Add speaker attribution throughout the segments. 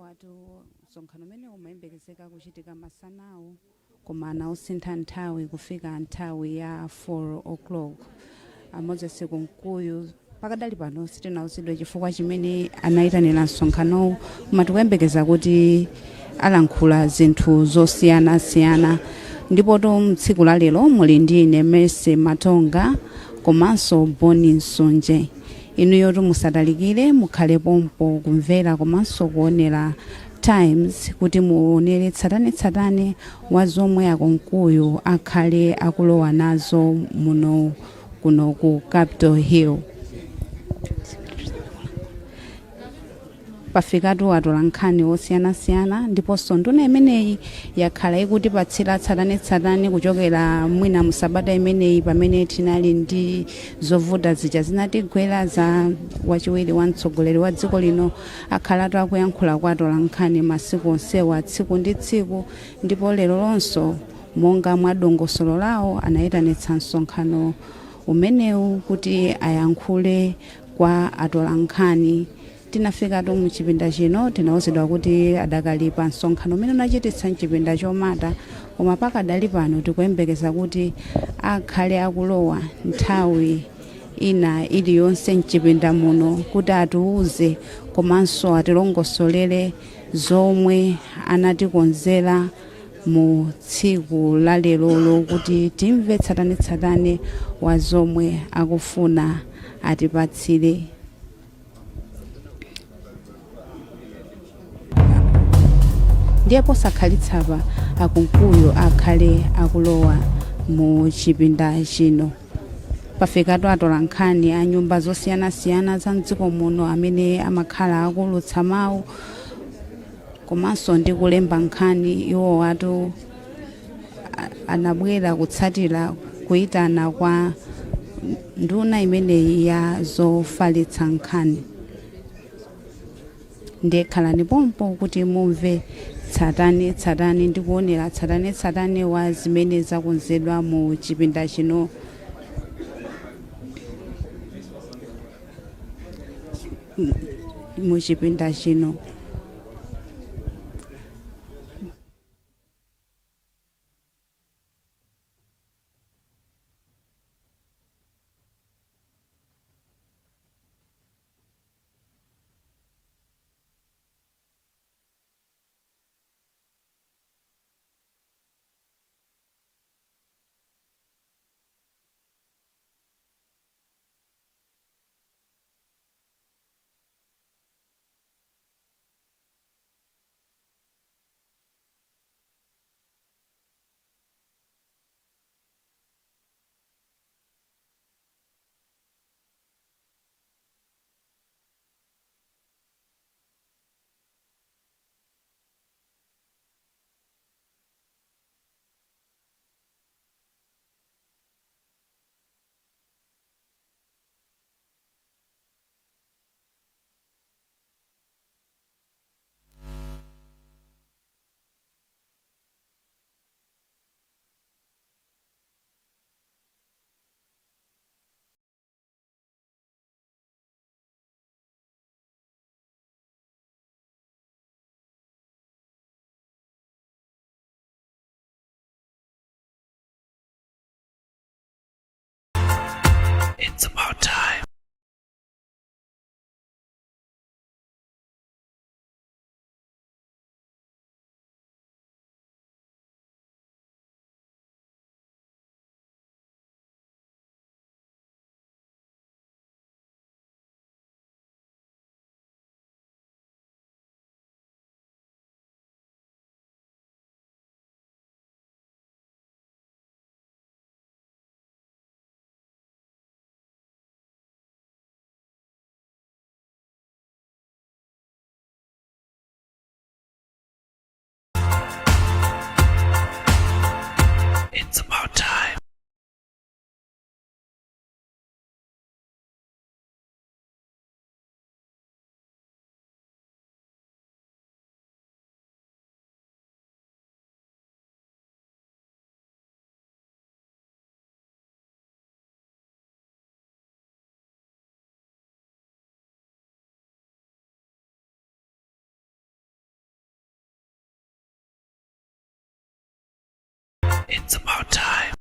Speaker 1: Iwowatu msonkhano umene umayembekezeka kuchitika masanawu, koma anawusintha nthawi kufika nthawi ya 4 o'clock. A Moses Kunkuyu pakadali pano sitinauzidwe chifukwa chimene anayitanira msonkhanowu, koma tikuyembekeza kuti alankhula zinthu zosiyanasiyana. Ndipotu mtsiku la lero muli ndi ine Mercy Matonga komanso Boni Msunje. Inuyotu musatalikire, mukhale pompo kumvera komanso kuonera Times kuti muonere tsatanetsatane wa zomwe a Kunkuyu akhale akulowa nazo muno kuno ku Capital Hill. Pafikatu atolankhani osiyanasiyana, ndiponso nduna imeneyi yakhala ikutipatsira tsatanetsatane kuchokera mwina mu sabata imeneyi pamene tinali ndi zovuta zija zinatigwera za wachiwiri wa mtsogoleri wa dziko lino. Akhalatu akuyankhula kwa atolankhani masiku onsewa, tsiku ndi tsiku, ndipo lero lonso monga mwa dongosolo lawo anayitanitsa msonkhano umenewu kuti ayankhule kwa atolankhani. Tinafikatu mchipinda chino, tinauzidwa kuti adakali pa msonkhano umene unachititsa mchipinda chomata, koma pakadali pano tikuyembekeza kuti akhale akulowa nthawi ina iliyonse mchipinda muno kuti atiuze komanso atilongosolere zomwe anatikonzera mu tsiku la lerolo, kuti timve tsatanetsatane wa zomwe akufuna atipatsire. Ndiye posakhalitsapa a Kunkuyu akhale akulowa mu chipinda chino. Pafikatu atolankhani a nyumba zosiyanasiyana za mdziko muno amene amakhala akuulutsa mawu komanso ndi kulemba nkhani. Iwowatu anabwera kutsatira kuyitana kwa nduna imeneyi ya zofalitsa nkhani. Ndiye khalani pompo kuti mumve tsatane tsatane ndi kuonera tsatane tsatane wa zimene zakonzedwa mu chipinda chino. Mu chipinda chino.
Speaker 2: It's about time. It's about time.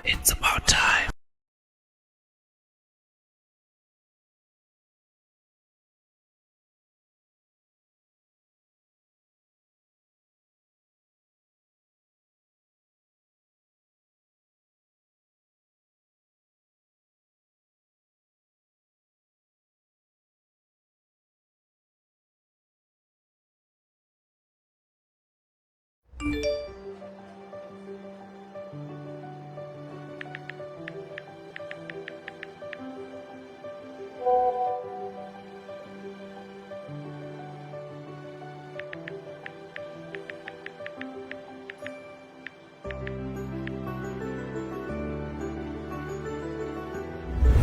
Speaker 2: It's about time.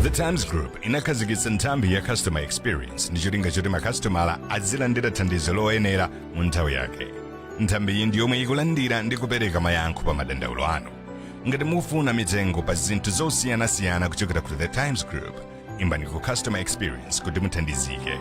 Speaker 3: The Times Group inakhazikitsa nthambi ya customer experience ndi cholinga choti makasitomala azilandira thandizo loyenera mu nthawi yake. Nthambi iyi ndi yomwe ikulandira ndi kupereka mayankho pa madandaulo anu. Ngati mufuna mitengo pa zinthu zosiyanasiyana kuchokera ku The Times Group, imbani ku customer experience kuti muthandizike.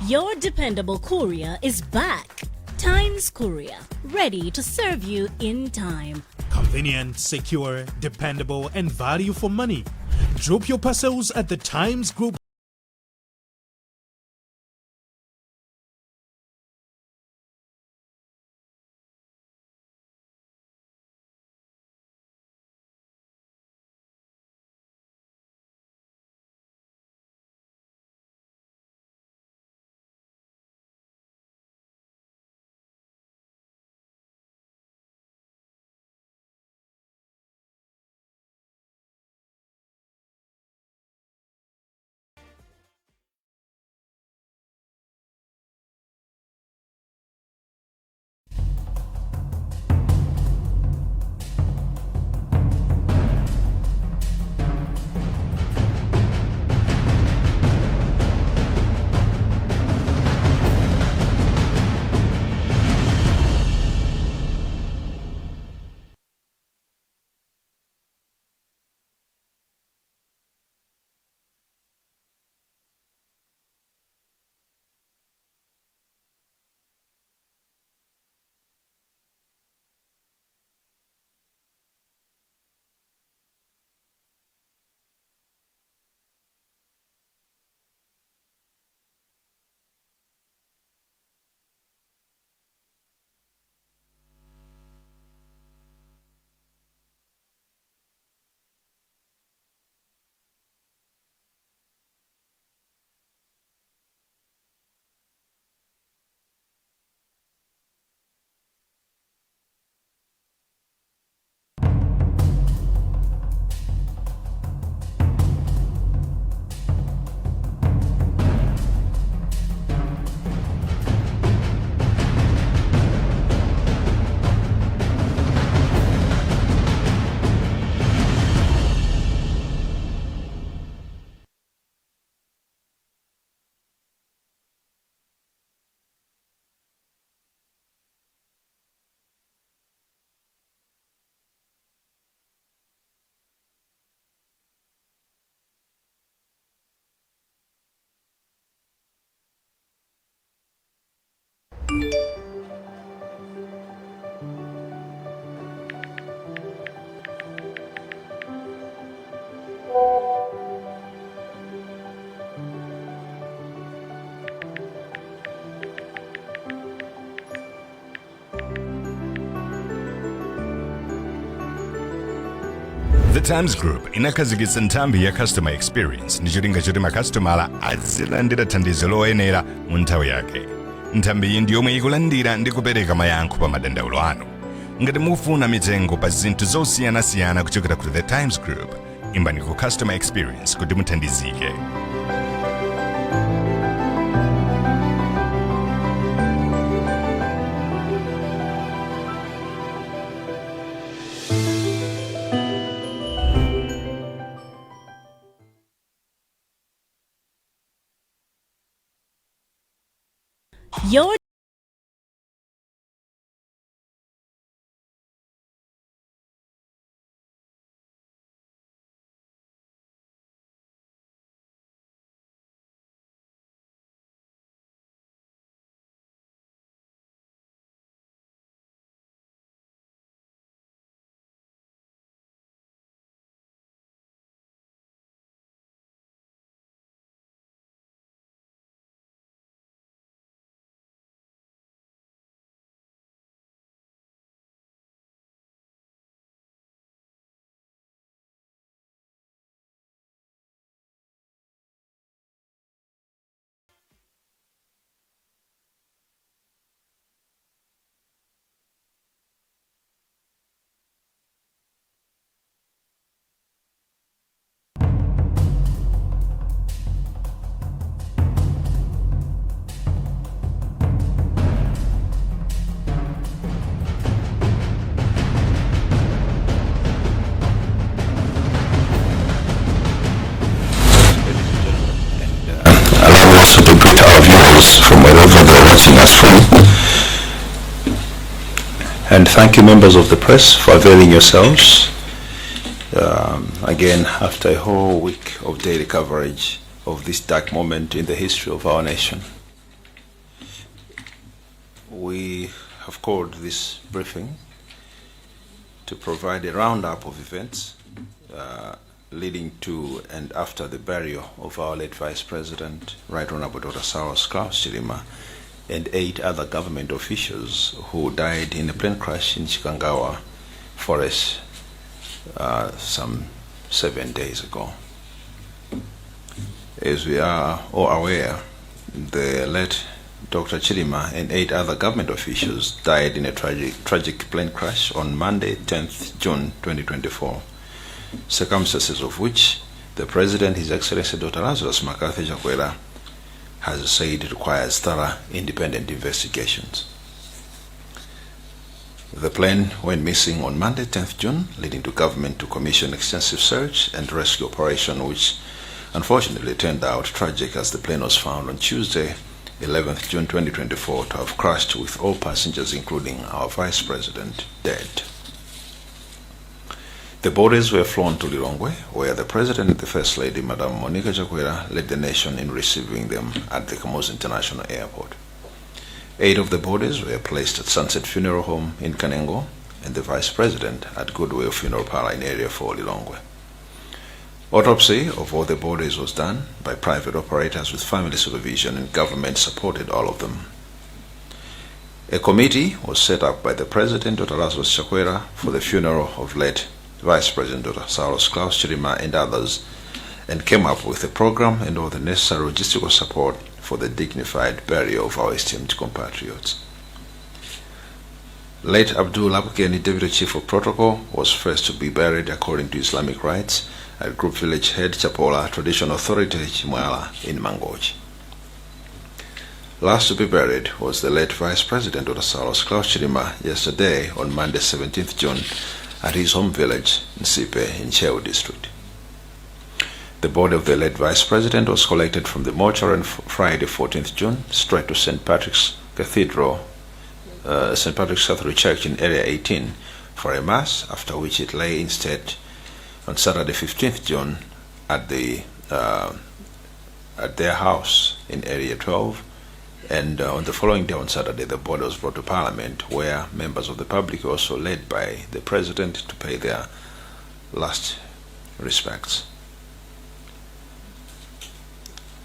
Speaker 4: Your dependable courier is back. Times Courier, ready to serve you in time.
Speaker 5: Convenient, secure, dependable, and value for money. Drop your parcels at the Times Group.
Speaker 3: The Times Group inakhazikitsa nthambi ya customer experience ndi cholinga choti makasitomala azilandira thandizo loyenera mu nthawi yake. Nthambi iyi ndi yomwe ikulandira ndi kupereka mayankho pa madandaulo anu. Ngati mufuna mitengo pa zinthu zosiyanasiyana kuchokera ku The Times Group, imbani ku customer experience kuti muthandizike.
Speaker 4: Your
Speaker 6: Allow me also to greet our viewers from wherever they're watching us from. And thank you, members of the press, for availing yourselves. Again, after a whole week of daily coverage of this dark moment in the history of our nation. We have called this briefing to provide a roundup of events leading to and after the burial of our late Vice President, Right Honorable Dr. Saulos Klaus Chilima, and 8 other government officials who died in a plane crash in Chikangawa Forest some 7 days ago. As we are all aware, the late Dr. Chilima and 8 other government officials died in a tragic plane crash on Monday, 10th June 2024, circumstances of which the President, His Excellency Dr. Lazarus McCarthy Chakwera, has said requires thorough independent investigations. The plane went missing on Monday, 10th June, leading to government to commission extensive search and rescue operation, which unfortunately turned out tragic as the plane was found on Tuesday, 11th June 2024, to have crashed with all passengers, including our Vice President, dead. The bodies were flown to Lilongwe, where the President and the First Lady, Madam Monica Chakwera, led the nation in receiving them at the Kamuzu International Airport. 8 of the bodies were placed at Sunset Funeral Home in Kanengo and the Vice President at Goodwill Funeral Parlor in Area 4, Lilongwe. Autopsy of all the bodies was done by private operators with family supervision, and government supported all of them. A committee was set up by the President, Dr. Lazarus Chakwera, for the funeral of late Vice President Dr. Saulos Klaus Chilima and others, and came up with a program and all the necessary logistical support for the dignified burial of our esteemed compatriots. Late Abdul Lapukeni, Deputy Chief of Protocol, was first to be buried according to Islamic rites at Group Village Head Chapola Traditional Authority Chimwala in Mangochi. Last to be buried was the late Vice President Dr. Saulos Klaus Chilima yesterday on Monday, 17th June, at his home village, Nsipe, in Ntcheu District. The body of the late Vice President was collected from the mortuary on Friday, 14th June, straight to St. Patrick's Cathedral, St. Patrick's Catholic Church in Area 18 for a mass, after which it lay instead on Saturday, 15th June, at their house in Area 12. And on the following day, on Saturday, the body was brought to Parliament, where members of the public were also led by the President to pay their last respects.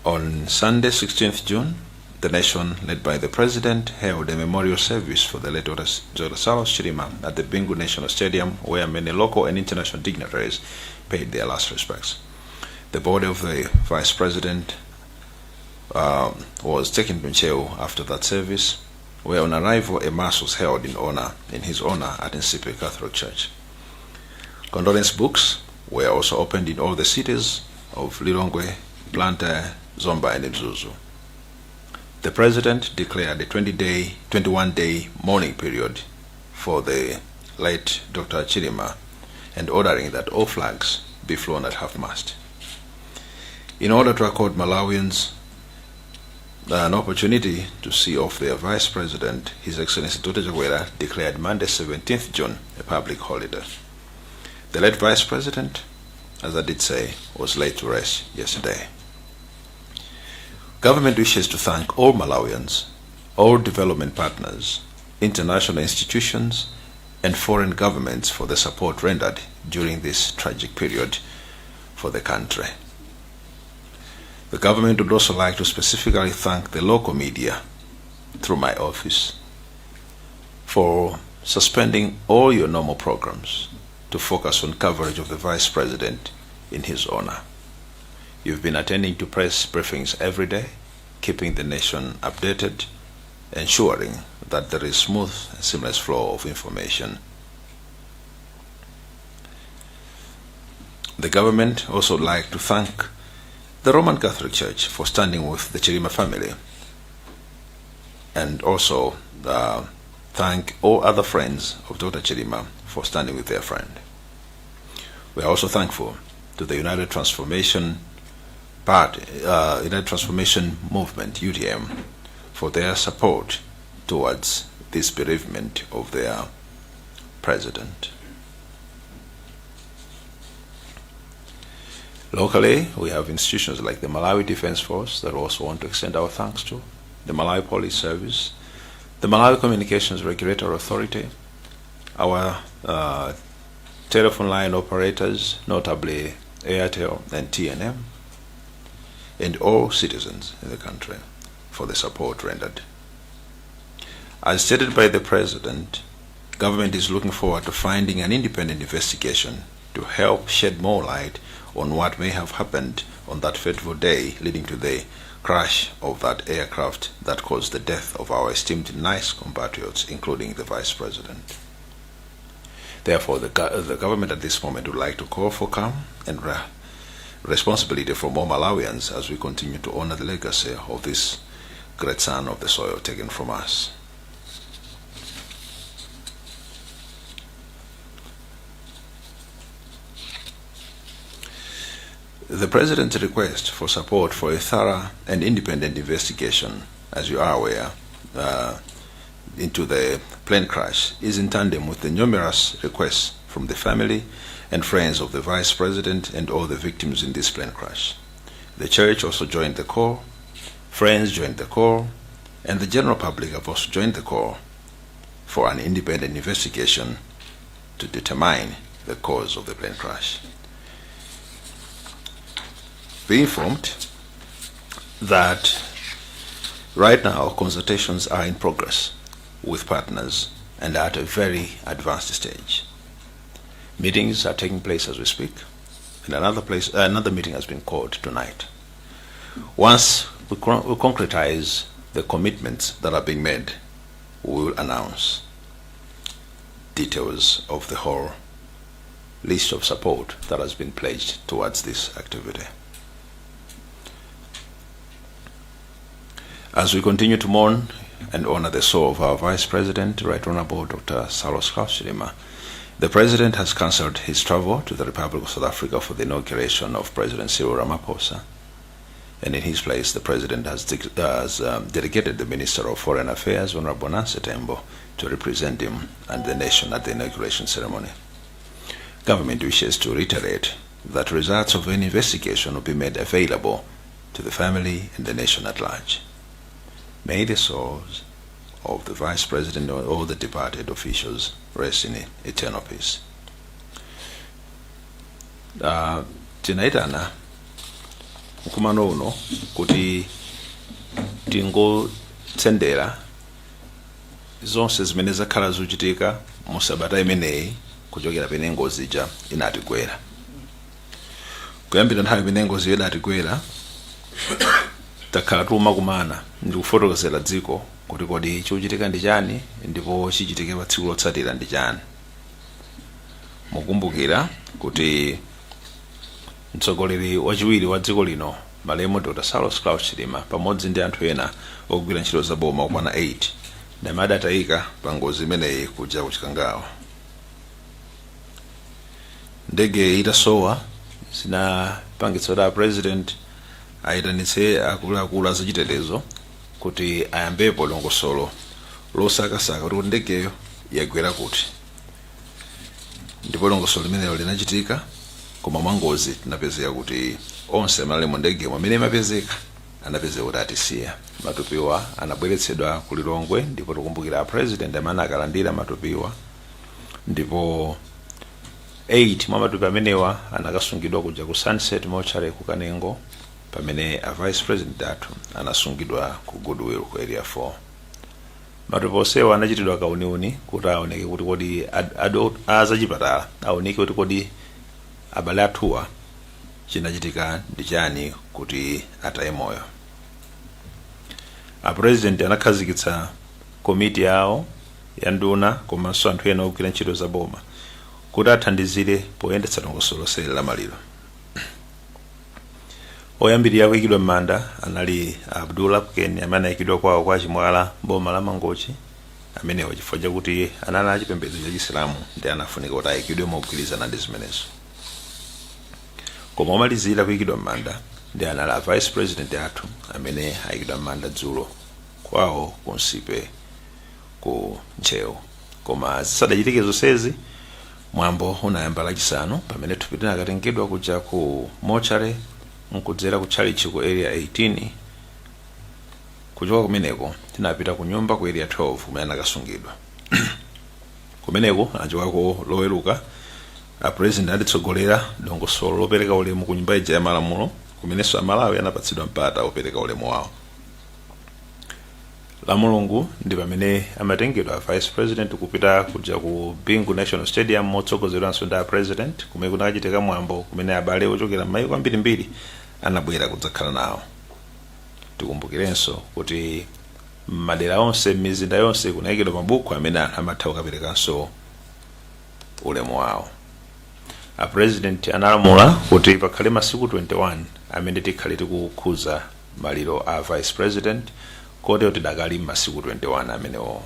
Speaker 6: On Sunday, 16th June, the nation, led by the President, held a memorial service for the late Dr. Saulos Chilima at the Bingu National Stadium, where many local and international dignitaries paid their last respects. The body of the Vice President was taken to Ntcheu after that service, where on arrival a mass was held in his honor at Nsipe Catholic Church. Condolence books were also opened in all the cities of Lilongwe, Blantyre, Zomba, and Mzuzu. The president declared a 21-day mourning period for the late Dr. Chilima and ordering that all flags be flown at half-mast. In order to accord Malawians an opportunity to see off their vice president, His Excellency Dr. Chakwera declared Monday, 17th June, a public holiday. The late vice president, as I did say, was laid to rest yesterday. Government wishes to thank all Malawians, all development partners, international institutions, and foreign governments for the support rendered during this tragic period for the country. The government would also like to specifically thank the local media through my office for suspending all your normal programs to focus on coverage of the Vice President in his honor. You've been attending to press briefings every day, keeping the nation updated, ensuring that there is smooth and seamless flow of information. The government also would like to thank the Roman Catholic Church for standing with the Chilima family, and also thank all other friends of Dr. Chilima for standing with their friend. We are also thankful to the United Transformation Party, United Transformation Movement, UTM, for their support towards this bereavement of their president. Locally, we have institutions like the Malawi Defense Force that we also want to extend our thanks to, the Malawi Police Service, the Malawi Communications Regulatory Authority, our telephone line operators, notably Airtel and TNM, and all citizens in the country for the support rendered. As stated by the President, government is looking forward to finding an independent investigation to help shed more light on what may have happened on that fateful day leading to the crash of that aircraft that caused the death of our esteemed nice compatriots, including the Vice President. Therefore, the government at this moment would like to call for calm and responsibility from all Malawians as we continue to honor the legacy of this great son of the soil taken from us. The President's request for support for a thorough and independent investigation, as you are aware, into the plane crash is in tandem with the numerous requests from the family and friends of the Vice President and all the victims in this plane crash. The church also joined the call, friends joined the call, and the general public have also joined the call for an independent investigation to determine the cause of the plane crash. Be informed that right now consultations are in progress with partners and are at a very advanced stage. Meetings are taking place as we speak, and another meeting has been called tonight. Once we concretize the commitments that are being made, we will announce details of the whole list of support that has been pledged towards this activity. As we continue to mourn and honor the soul of our Vice President, Right Honorable Dr. Saulos Klaus Chilima, the President has cancelled his travel to the Republic of South Africa for the inauguration of President Cyril Ramaphosa. And in his place, the President has delegated the Minister of Foreign Affairs, Honorable Nancy Tembo, to represent him and the nation at the inauguration ceremony. Government wishes to reiterate that results of any investigation will be made available to the family and the nation at large. May the souls of the Vice President and all the departed officials rest in eternal peace. Tinaitana mkumano uno kuti tingotsendera zonse zimene zakhala zochitika mu sabata imeneyi kuchokera pene ngozi ija inatigwera. Kuyambira nthawi imene ngozi idatigwera, takhala tikumakumana ndi kufotokozera dziko kuti Kuti kodi chikuchitika ndi chani ndipo chichitike pa tsiku lotsatira ndi chani? Mukumbukira kuti mtsogoleri wachiwiri wa dziko lino, malemu Dr Saulos Klaus Chilima, pamodzi ndi anthu ena ogwira ntchito za boma okwana 8 ndi amene adatayika pa ngozi imeneyi kuja kuChikangawa. Ndege itasowa, zinapangitsa kuti a President ayitanitse akuluakulu azachitetezo kuti ayambepo dongosolo losakasaka kuti ndegeyo yagwera kuti, ndipo dongosolo limenelo linachitika. Koma mwangozi tinapezeka kuti onse amene ali mu ndegemo amene imapezeka anapezeka kuti atisiya. Matupiwa anabweretsedwa ku Lilongwe, ndipo tikumbukira a President amene akalandira matupiwa, ndipo 8 mwa matupi amenewa anakasungidwa kuja ku Sunset Mortuary ku Kanengo, pamene a Vice President athu anasungidwa ku Goodwill ku Area 4. Matupi onsewa anachitidwa kauniuni kuti aoneke kuti kodi azachipatala aoneke kuti kodi abale athuwa chinachitika ndi chani kuti ataye moyo. A President anakhazikitsa komiti yawo ya nduna komanso anthu ena ogwira ntchito za boma kuti athandizire poyendetsa dongosolo lonseli la maliro. Oyambirira kuyikidwa m'manda anali Abdul Lapken, amene anayikidwa kwawo kwa Chimwala, boma la Mangochi. Amenewa chifukwa chakuti anali achipembedzo cha Chisilamu ndi anafunika kuti ayikidwe mogwirizana ndi zimenezo. Koma omalizira kuyikidwa m'manda ndi anali a Vice President athu, amene ayikidwa m'manda dzulo kwawo ku Nsipe ku Ntcheu. Koma zisadachitike zonsezi, mwambo unayamba Lachisanu pamene thupi linakatengedwa kuja ku mortuary nkudzera ku tchalitchi ku Area 18. Kuchoka kumeneko tinapita ku nyumba ku Area 12 kumene anakasungidwa. Kumeneko anachokako Loweruka, a President atitsogolera dongosolo lopereka ulemu ku Nyumba ija ya Malamulo, kumenenso Amalawi anapatsidwa mpata wopereka ulemu wawo. La Mulungu ndi pamene amatengedwa Vice President kupita kuja ku Bingu National Stadium motsogozedwanso ndi a President, kumene kunakachitika mwambo kumene abale ochokera m'mayiko ambirimbiri anabwera kudzakhala nawo. Tikumbukirenso kuti m'madera onse, m'mizinda yonse, kunayikidwa mabuku amene anthu amatha kukaperekanso ulemu wawo. A President analamula kuti pakhale masiku 21 amene tikhale tikukhuza maliro a Vice President, kotero tidakali m'masiku 21 amenewo.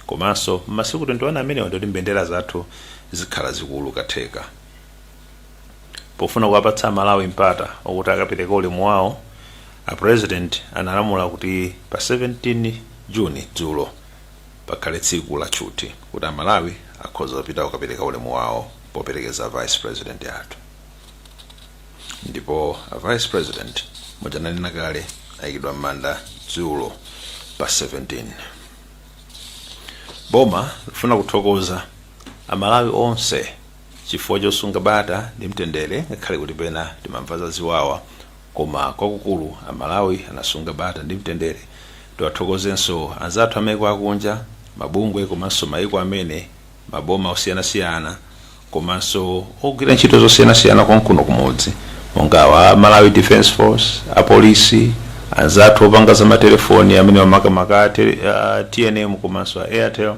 Speaker 6: Komanso m'masiku 21 amenewo ndikuti mbendera zathu zikhala zikuuluka theka. Pofuna kuwapatsa Amalawi mpata okuti akapereka ulemu wawo, a President analamula kuti pa 17 Juni, dzulo, pakhale tsiku la tchuthi kuti Amalawi akhoza kupita kukapereka ulemu wawo poperekeza Vice President athu. Ndipo a Vice President, monga ndanena kale, ayikidwa m'manda dzulo pa 17. Boma lifuna kuthokoza Amalawi onse chifukwa chosunga bata ndi mtendere, ngakhale kuti pena timamva za ziwawa, koma kwakukulu Amalawi anasunga bata ndi mtendere. Tiwathokozenso anzathu amaiko akunja, mabungwe komanso maiko amene maboma osiyanasiyana, komanso ogwira ntchito zosiyanasiyana konkuno kumudzi, monga awa Malawi Defence Force, apolisi anzathu opanga za matelefoni amene makamaka a TNM komanso a Airtel,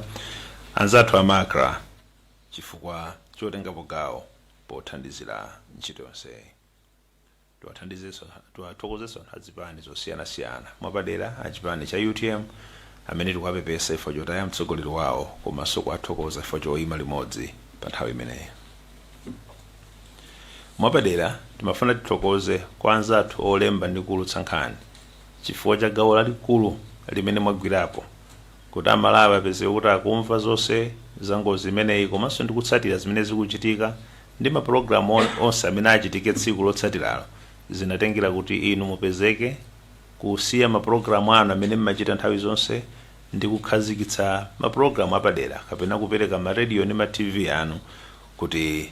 Speaker 6: anzathu a MACRA, chifukwa chotengapo gawo pothandizira ntchito yonseyi. Tiwathokozenso anthu azipani zosiyanasiyana, mwapadera achipani cha UTM, amene tikuwapepesa chifukwa chotaya mtsogoleri wawo, komanso kuwathokoza chifukwa choyima limodzi pa nthawi imeneyi. Mwapadera timafuna tithokoze kwa anzathu olemba ndi kuulutsa nkhani chifukwa cha gawo lalikulu limene mwagwirapo kuti Amalawi apezeke kuti akumva zonse za ngozi imeneyi, komanso ndi kutsatira zimene zikuchitika ndi mapulogalamu onse amene achitike tsiku lotsatiralo. Zinatengera kuti inu mupezeke kusiya mapulogalamu anu amene mmachita nthawi zonse ndi kukhazikitsa mapulogalamu apadera kapena kupereka ma radio ndi ma TV anu kuti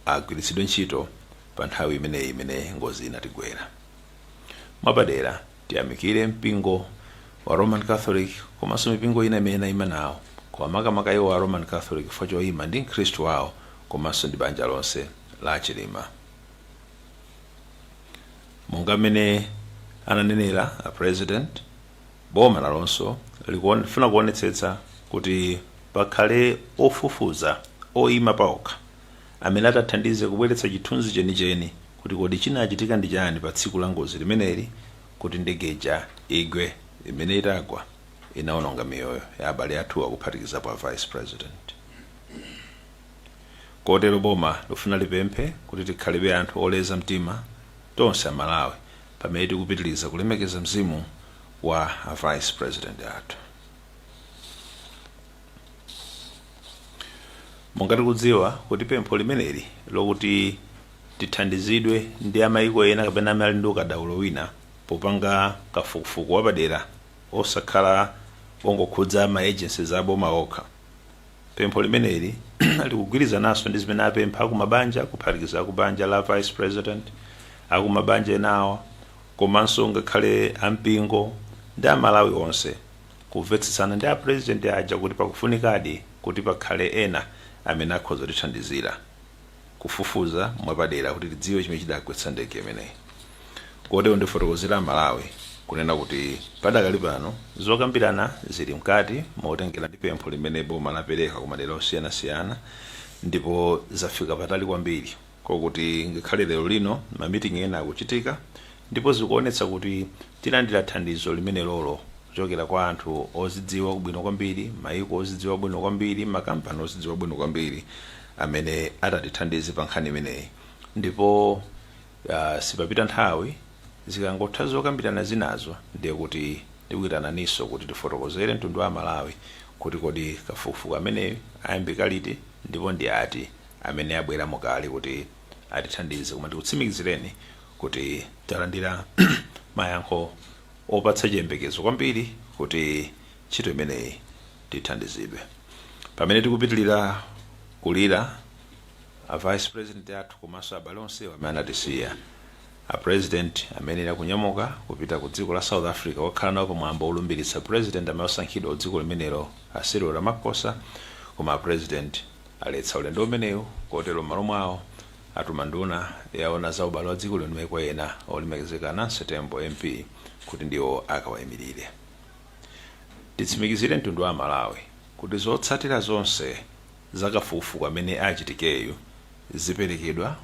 Speaker 6: agwiritsidwe ntchito pa nthawi imeneyi imene ngozi inatigwera. Mwapadera tiyamikire mpingo wa Roman Catholic komanso mipingo ina imene inayima nawo, koma makamaka iwo a Roman Catholic chifukwa choyima ndi mkhristu wawo komanso ndi banja lonse la Chilima. Monga mmene ananenera a President, Boma nalonso likufuna kuonetsetsa kuti pakhale ofufuza oyima paokha amene atathandize kubweretsa chithunzi chenicheni kuti kodi chinachitika ndi chani pa tsiku la ngozi limeneli kuti ndege ija igwe, imene itagwa inawononga miyoyo ya abale athu, kuphatikizapo a Vice President. Kotero boma lifuna lipemphe kuti tikhalebe anthu oleza mtima tonse Amalawi pamene tikupitiriza kulemekeza mzimu wa a Vice President athu. Monga tikudziwa kuti pempho limeneli lokuti tithandizidwe ndi amayiko ena kapena amene ali ndi ukadaulo wina popanga kafukufuku wapadera osakhala ongokhudza ma agencies aboma okha, pempho limeneli likugwirizananso ndi zimene apempha akumabanja, kuphatikiza akubanja la Vice President, akumabanja enawa, komanso ngakhale ampingo ndi Amalawi onse, kumvetsetsana ndi a President aja kuti pakufunikadi kuti pakhale ena amene akhoza kutithandizira kufufuza mwapadera kuti tidziwe chimene chidagwetsa ndege imeneyi. Kotero ndifotokozera Amalawi kunena kuti padakali pano zokambirana zili mkati motengera ndi pempho limene boma lapereka ku madera osiyanasiyana, ndipo zafika patali kwambiri kokuti ngakhale lero lino mamitingi ena akuchitika, ndipo zikuonetsa kuti tilandira thandizo limene lolo kuchokera kwa anthu ozidziwa bwino kwambiri, maiko ozidziwa bwino kwambiri, makampani ozidziwa bwino kwambiri amene atatithandize pa nkhani imeneyi. Ndipo sipapita nthawi, zikangotha zokambirana zinazo, ndiye kuti ndikuyitananinso kuti tifotokozere mtundu wa Malawi kuti kodi kafukufuku ameneyu ayambika liti ndipo ndi ati amene abwera mukali kuti atithandize. Koma ndikutsimikizireni kuti talandira mayankho opatsa chiyembekezo kwambiri kuti ntchito imeneyi tithandizidwe. Pamene tikupitilira kulira a Vice President athu komanso abale onsewo amene anatisiya, a President amene akunyamuka kupita ku dziko la South Africa kukakhala nawo pamwambo olumbiritsa President amene osankhidwa ku dziko limenelo, a Cyril Ramaphosa, koma a President aletsa ulendo umenewu. Kotero m'malo mwawo atuma nduna yaona za ubale wa dziko lino ndi maiko ena, olemekezeka Nancy Tembo MP, kuti ndiwo akawayimirire. Titsimikizire mtundu wa Malawi kuti zotsatira zonse zakafukufuku amene achitikeyu ziperekedwa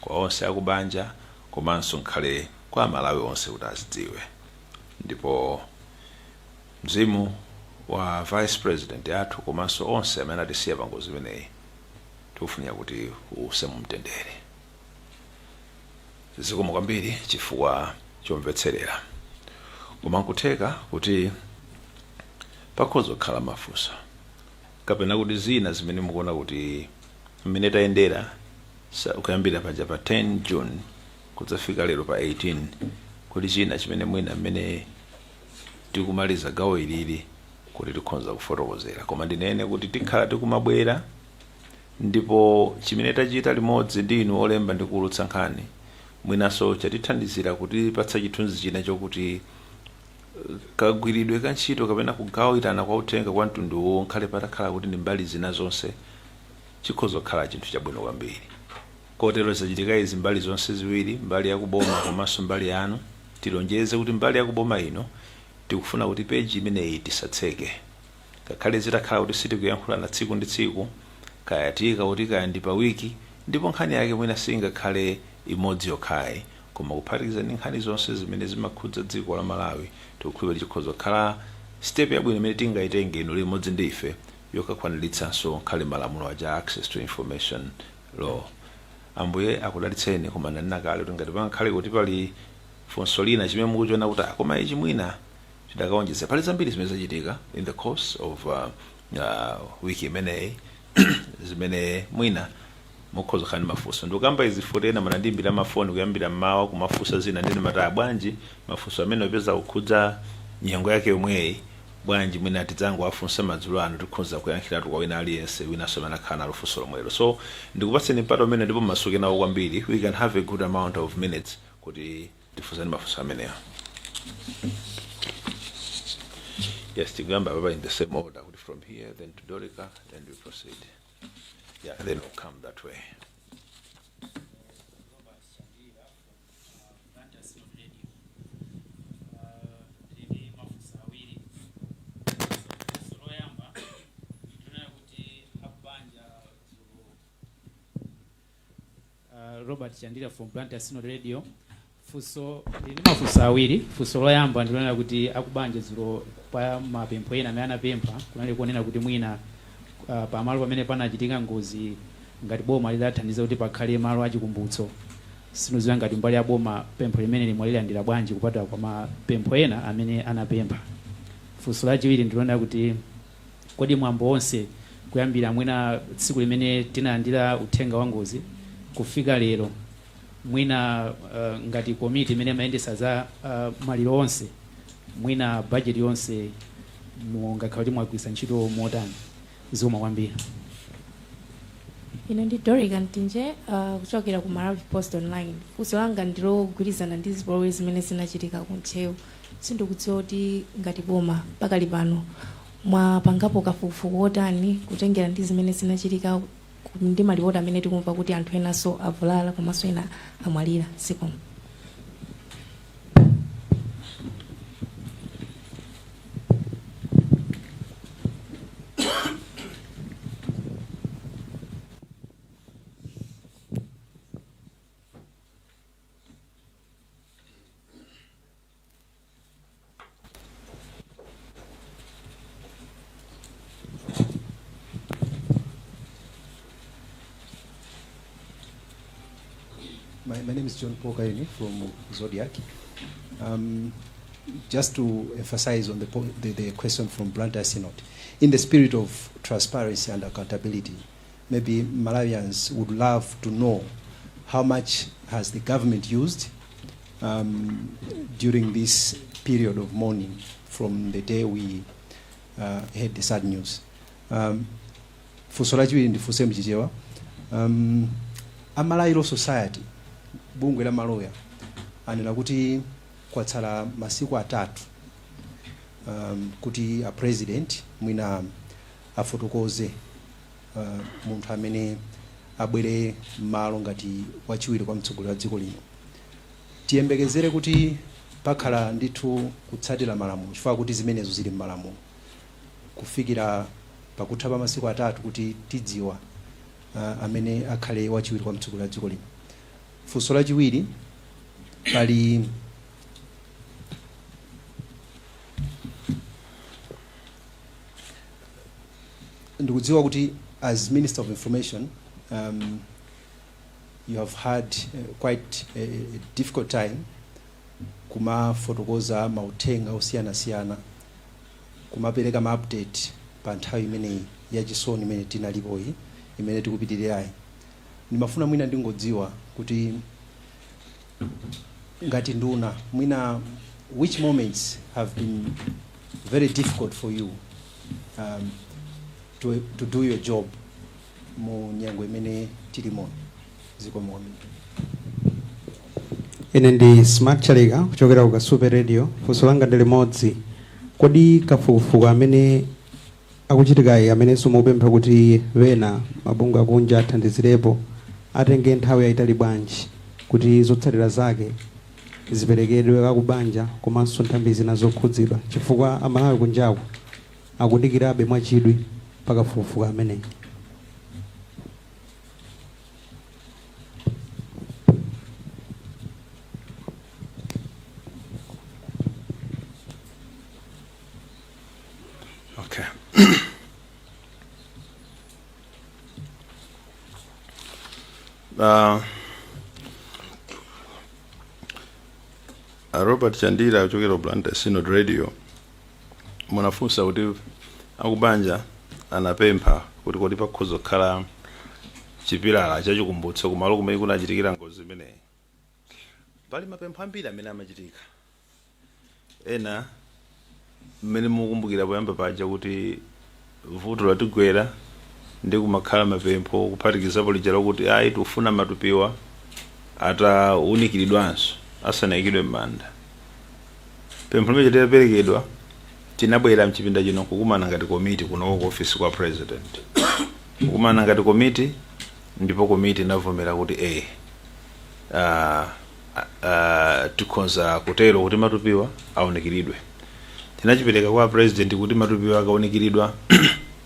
Speaker 6: kwa onse akubanja komanso nkhale kwa Amalawi onse kuti azidziwe. Ndipo mzimu wa Vice President athu komanso onse amene atisiya pa ngozi imeneyi tikufunira kuti uuse mumtendere. Zikomo kwambiri chifukwa chomvetserera, koma nkutheka kuti pakhoza kukhala mafunso kapena kuti zina zimene mukuona kuti mmene tayendera kuyambira paja pa 10 June kudzafika lero pa 18, kuti china chimene mwina mmene tikumaliza gawo ilili kuti tikhoza kufotokozera. Koma ndinene kuti tikhala tikumabwera, ndipo chimene tachita limodzi ndi inu olemba ndi kuwulutsa nkhani mwinanso chatithandizira kutipatsa chithunzi china chokuti kagwiridwe ka ntchito kapena kugawirana kwa uthenga kwa mtunduwo, nkhale patakhala kuti ndi mbali zina zonse, chikhoza kukhala chinthu chabwino kwambiri. Kotero zachitika izi mbali zonse ziwiri, mbali yakuboma komanso mbali yanu. Tilonjeze kuti mbali yakuboma ino tikufuna kuti peji imeneyi tisatseke, ngakhale zitakhala kuti sitikuyankhulana tsiku ndi tsiku, kaya tika kuti kaya ndi pa wiki, ndipo nkhani yake mwina singakhale imodzi yokhayi, koma kuphatikiza ndi nkhani zonse zimene zimakhudza dziko la Malawi, tikukhulupirira chikhoza kukhala step yabwino imene tingayitenge inu limodzi ndi ife yokakwaniritsanso nkhale malamulo aja, Access to Information Law. Ambuye akudalitseni. Koma ndanena kale kuti ngati pangakhale kuti pali funso lina chimene mukuchiona kuti koma ichi mwina tidakawonjezera, pali zambiri zimene zachitika in the course of wiki imeneyi zimene mwina mukhoza kukhala ndi mafunso. Ndikukamba izi futi ena manandiyimbira mafoni kuyambira mmawa kumafunsa zina, ndine mataya bwanji mafunso amene opeza kukhudza nyengo yake yomweyi, bwanji mwina tidzangowafunsa madzulo ano, tikhoza kuyankhiratu kwa wina aliyense winanso amene akhala nalo funso lomwelo. So ndikupatseni mpata umene ndipo masuke nawo kwambiri. We can have a good amount of minutes kuti tifunsane mafunso amenewa. Yes, tikuyamba papa in the same order, kuti from here, then to Dorica, then we proceed. Yeah, then we'll come that way.
Speaker 7: Robert Chandira from Blantyre Synod Radio. Ndili ndi mafunso awiri. Robert Chandira from Blantyre Synod Radio. Funso ndili mafunso awiri. Funso loyamba ndilonena kuti akubanja dzulo pa mapempho ena amene anapempha kunali kuonena kuti mwina pamalo pamene panachitika ngozi, ngati boma lidathandiza kuti pakhale malo achikumbutso. Sindikudziwa ngati mbali ya boma pempho limene limwalilandira bwanji, kupatula kwa mapempho ena amene anapempha. Funso lachiwiri ndilonena kuti kodi mwambo wonse kuyambira mwina tsiku limene tinalandira uthenga wa ngozi kufika lero, mwina ngati komiti imene imayendetsa za maliro onse, mwina budget yonse mungakhala kuti mwagwiritsa ntchito motani? Zikomo kwambiri.
Speaker 8: Ine ndi Dorica Mtinje, kuchokera ku Malawi Post Online. Funso langa ndilogwirizana ndi zipolowe zimene zinachitika ku Ntcheu. Sindikudziwa kuti ngati boma pakali pano mwapangapo kafukufuku wotani kutengera ndi zimene zinachitika ndi malipoti amene tikumva kuti anthu enanso avulala komanso ena amwalira. Zikomo.
Speaker 9: My name is John Paul Kayuni from Zodiak. Just to emphasize on the question from Blantyre Synod, in the spirit of transparency and accountability, maybe Malawians would love to know how much has the government used during this period of mourning from the day we heard the sad news. Funso lachiwiri ndifunse mchichewa. A Malawi Law Society, bungwe la maloya, anena kuti kwatsala masiku 3 kuti a president mwina afotokoze munthu amene abwere m'malo ngati wachiwiri kwa mtsogoleri wa dziko lino. Tiyembekezere kuti pakhala ndithu kutsatira malamulo, chifukwa kuti zimenezo zili m'malamulo, kufikira pakutha pa masiku 3 kuti tidziwa amene akhale wachiwiri kwa mtsogoleri wa dziko lino. Funso lachiwiri, pali ndikudziwa kuti as Minister of Information, you have had quite a difficult time kumafotokoza mauthenga osiyanasiyana, kumapereka ma update pa nthawi imeneyi yachisoni imene tinalipoyi, imene tikupitirirayi. Ndimafuna mwina ndingodziwa kuti ngati nduna, mwina which moments have been very difficult for you to do your job mu nyengo imene tilimo? Zikomo kwambiri.
Speaker 10: Ine ndi Smart Chalika kuchokera ku Kasupe Radio. Funso langa ndi limodzi. Kodi kafukufuku amene akuchitikayi, amenenso mukupempha kuti wena mabungwe akunja athandizirepo, atenge nthawi yayitali bwanji kuti zotsatira zake ziperekedwe kakubanja komanso nthambi zina zokhudzidwa, chifukwa Amalawi kunjaku akudikirabe mwachidwi pakafukufuku ameneyi?
Speaker 6: Okay. Robert Chandira kuchokera ku Blantyre Synod Radio, munafunsa kuti akubanja anapempha kuti kodi pakhoza kukhala chipilala chachikumbutso kumalo kumene kunachitikira ngozi imeneyi. Pali mapempho ambiri amene amachitika, ena mmene mukumbukira poyamba paja kuti vuto latigwera ndi kumakhala mapempho, kuphatikizapo lija lokuti ayi, tikufuna matupiwa atawunikiridwanso asanayikidwe m'manda. Pempho limene litaperekedwa, tinabwera mchipinda chino kukumana ngati komiti kunoko ku office kwa president, kukumana ngati komiti, ndipo komiti inavomera kuti tikhonza kutero kuti matupiwa awunikiridwe. Tinachipereka kwa president kuti matupiwa akawunikiridwa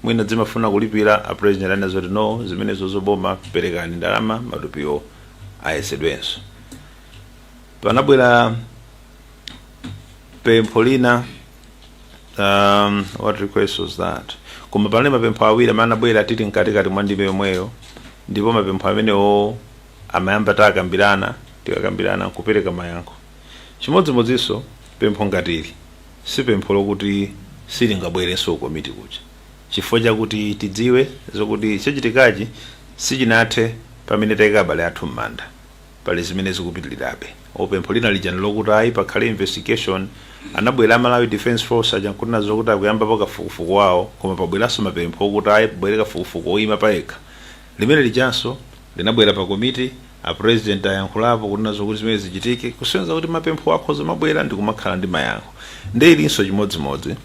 Speaker 6: mwina zimafuna kulipira. A president anena zoti no, zimenezo zoboma, perekani ndalama matupiwo. Ayesedwenso. Panabwera pempho lina, what request was that? Koma panali mapempho awiri amene anabwera tili mkatikati mwa ndime yomweyo, ndipo mapempho amenewo amayamba takambirana, tikakambirana nkupereka mayankho. Chimodzimodzinso pempho ngatili si pempho lokuti silingabwerenso komiti kuja, chifukwa chakuti tidziwe zokuti chachitikachi sichinathe pamene tayika abale athu m'manda, pali zimene zikupitirirabe. Pempho lina lija lokuti ayi, pakhale investigation. Anabwera Malawi Defence Force aja nkunena zokuti akuyambapo kafukufuku wawo, koma pabweranso mapempho okuti ayi, pabwere kafukufuku oyima payekha. Limene lijanso linabwera pa komiti, a President ayankhulapo kunena zokuti zimene zichitike, kusonyeza kuti mapempho akhoza mabwera ndi kumakhala ndi mayankho. Ndi ilinso chimodzimodzi,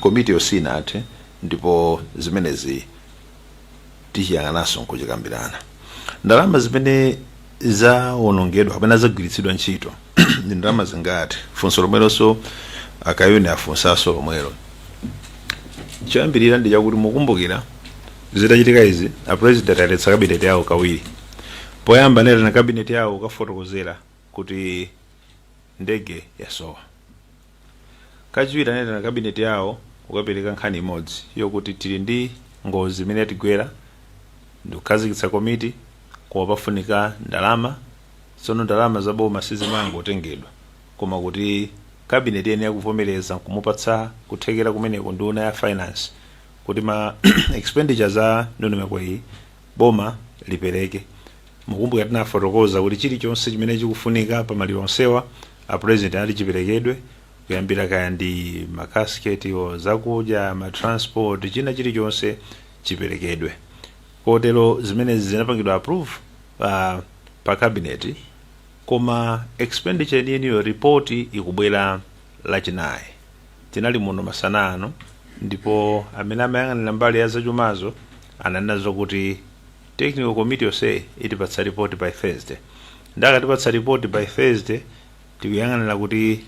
Speaker 6: komiti yosinathe, ndipo zimenezi tichiyang'ananso nkuchikambirana. Ndalama zimene zawonongedwa kapena zagwiritsidwa ntchito ndi ndalama zingati? Funso lomwelonso akayuni afunsanso lomwelo. Choyambirira ndi chakuti mukumbukira zitachitika izi, a President aletsa cabinet yawo kawiri. Poyamba anayitana cabinet yawo kukafotokozera kuti ndege yasowa. Kachiwiri anayitana cabinet yawo kukapereka nkhani imodzi yokuti tili ndi ngozi imene yatigwera, ndikukhazikitsa komiti, koma pafunika ndalama. Tsono ndalama za boma sizimangotengedwa, koma kuti cabinet iyenera kuvomereza nkumupatsa kuthekera kumeneko nduna ya finance kuti ma expenditures a ndondomeko iyi boma lipereke. Mukumbukira tinafotokoza kuti chilichonse chimene chikufunika pa maliro onsewa, a President anati chiperekedwe, kuyambira kaya ndi makasiketi o zakudya, ma transport, china chilichonse chiperekedwe. Kotero zimenezi zinapangidwa approve pa cabinet, koma expenditure yeniyeniyo report ikubwera Lachinayi. Tinali muno masana ano, ndipo amene amayang'anira mbali ya zachumazo ananena zokuti technical committee yonse itipatsa report by Thursday. Ndakatipatsa report by Thursday, tikuyang'anira kuti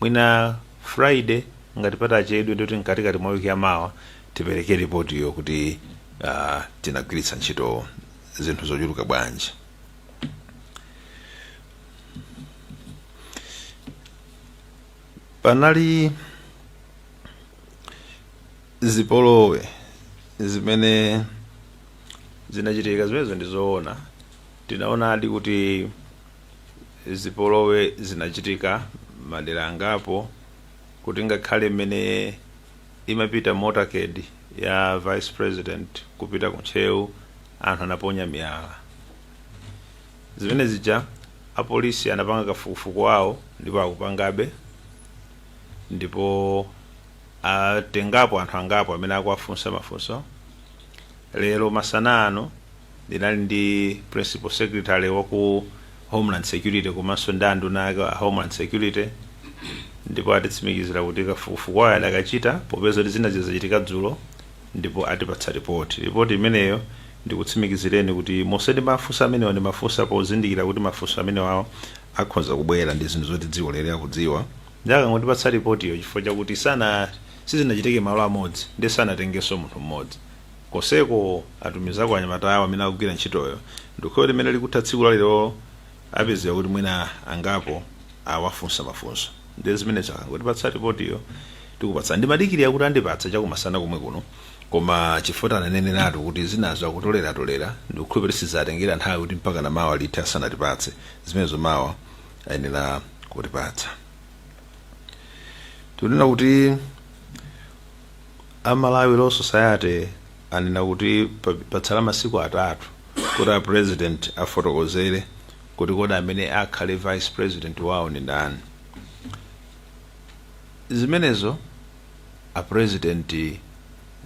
Speaker 6: mwina Friday, ngati patachedwe ndikuti mkatikati mwa wiki yamawa, tipereke report iyo kuti tinagwiritsa ntchito zinthu zochuluka bwanji. Panali zipolowe zimene zinachitika, zimenezo ndi zoona. Tinaonadi kuti zipolowe zinachitika madera angapo, kuti ngakhale mmene imapita motorcade ya Vice President kupita ku Ntcheu, anthu anaponya miyala. Zimene zija apolisi anapanga kafukufuku wawo ndipo akupangabe, ndipo atengapo anthu angapo amene akuwafunsa mafunso. Lero masana ano ndinali ndi Principal Secretary wa ku Homeland Security komanso ndi anduna ake a Homeland Security, ndipo atitsimikizira kuti kafukufuku wawo adakachita, popeza kuti zina zachitika dzulo, ndipo atipatsa ripoti. Ripoti imeneyo, ndikutsimikizireni kuti monse ndi mafunso amenewa ndi mafunso pozindikira kuti mafunso amenewawo akhoza kubwera, ndi zinthu zoti dziko lero akudziwa. Ndi akangotipatsa ripotiyo, chifukwa chakuti sana sizinachitike malo amodzi ndi sanatengenso munthu mmodzi, koseko atumizako anyamata awo amene akugwira ntchitoyo, ndikhuwa limene likutha tsiku la lero apezeka kuti mwina angapo awafunsa mafunso. Ndi zimenezo, akangotipatsa ripotiyo tikupatsa. Ndimadikirira kuti andipatsa chakumasana komwe kuno, koma chifukwa ananeneratu kuti zinazo akutoleratolera, ndikukhulupirira sizatengera nthawi kuti mpaka na mawa lithe asanatipatse zimenezo. Mawa ayenera kutipatsa. Tikunena kuti a Malawi Law Society anena kuti patsala masiku 3 kuti a President afotokozere kuti kodi amene akhale Vice President wawo ndi ndani. Zimenezo a President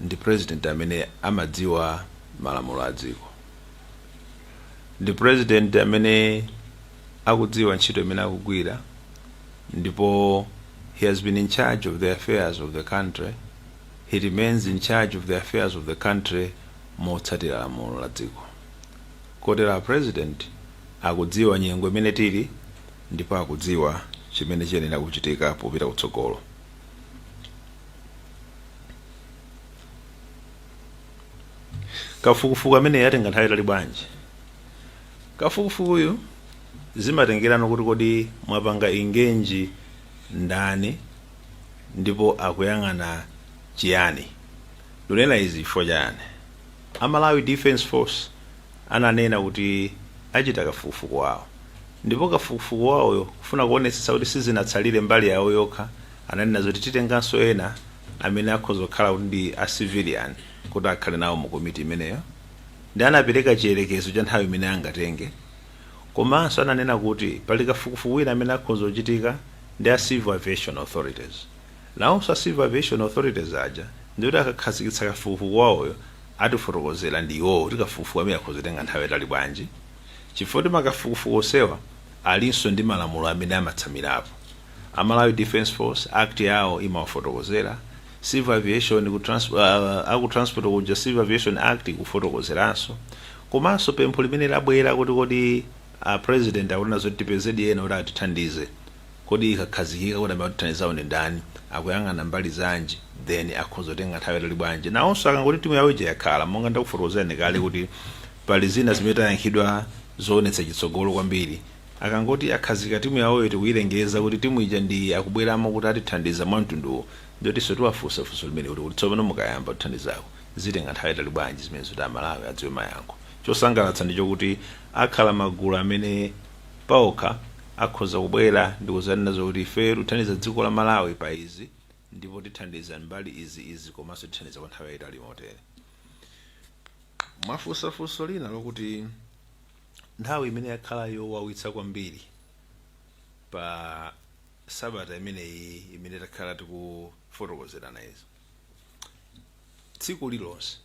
Speaker 6: ndi President amene amadziwa malamulo a dziko, ndi President amene akudziwa ntchito imene akugwira, ndipo he has been in charge of the affairs of the country, he remains in charge of the affairs of the country motsatira lamulo la dziko. Kotero a President akudziwa nyengo imene tili ndipo akudziwa chimene chiyenera kuchitika popita kutsogolo. Kafukufuku amene yatenga nthawi itali bwanji? Kafukufukuyu Zimatengerano kuti kodi mwapanga engage ndani ndipo akuyang'ana chiyani. Ndinena izi chifukwa chani? Amalawi Defense Force ananena kuti achita kafukufuku wawo, ndipo kafukufuku wawoyo kufuna kuonetsetsa kuti sizinatsalire mbali yawo yokha, ananena zoti titenganso ena amene akhoza kukhala kuti ndi a civilian kuti akhale nawo mu komiti imeneyo, ndi anapereka chiyerekezo cha nthawi imene angatenge. Komanso ananena kuti pali kafukufuku wina amene akhoza kuchitika ndi a Civil Aviation Authorities. Nawonso a Civil Aviation Authorities aja ndikuti akakhazikitsa kafukufuku wawoyo, atifotokozera ndi iwowo kuti kafukufuku amene akhoza kutenga nthawi yatali bwanji, chifukwa kuti makafukufuku onsewa alinso ndi malamulo amene amatsamirapo. Amalawi Defense Force Act yawo imawafotokozera, Civil Aviation ku aku transport kuja Civil Aviation Act ikufotokozeranso. Komanso pempho limene labwera kuti kodi president akunena zoti tipezedi ena kuti atithandize, kodi ikakhazikika kuti amene atithandizawo ndi ndani, akuyang'ana mbali zanji, then akhoza kutenga nthawi yatali bwanji? Nawonso akangoti timu yawo ija yakhala, monga ndakufotokozerani kale kuti pali zina zimene tayankhidwa zoonetsa chitsogolo kwambiri, akangoti akhazika timu yawoyo, tikuyilengeza kuti timu ija ndi akubweramo kuti atithandiza mwamtunduwo, ndiotinso tiwafunsa funso limene kuti tsopano mukayamba kuthandizako zitenga nthawi yatali bwanji, zimene zoti Amalawi adziwe mayankho. Chosangalatsa ndi chokuti akhala magulu amene paokha akhoza kubwera ndi kuzanena zokuti ife tikuthandiza dziko la Malawi pa izi, ndipo tithandiza mbali izi izi, komanso tithandiza kwa nthawi yayitali motere. Mwafunsafunso lina lokuti nthawi imene yakhala yowawitsa kwambiri pa sabata imeneyi imene takhala tikufotokozerana izi, tsiku lilonse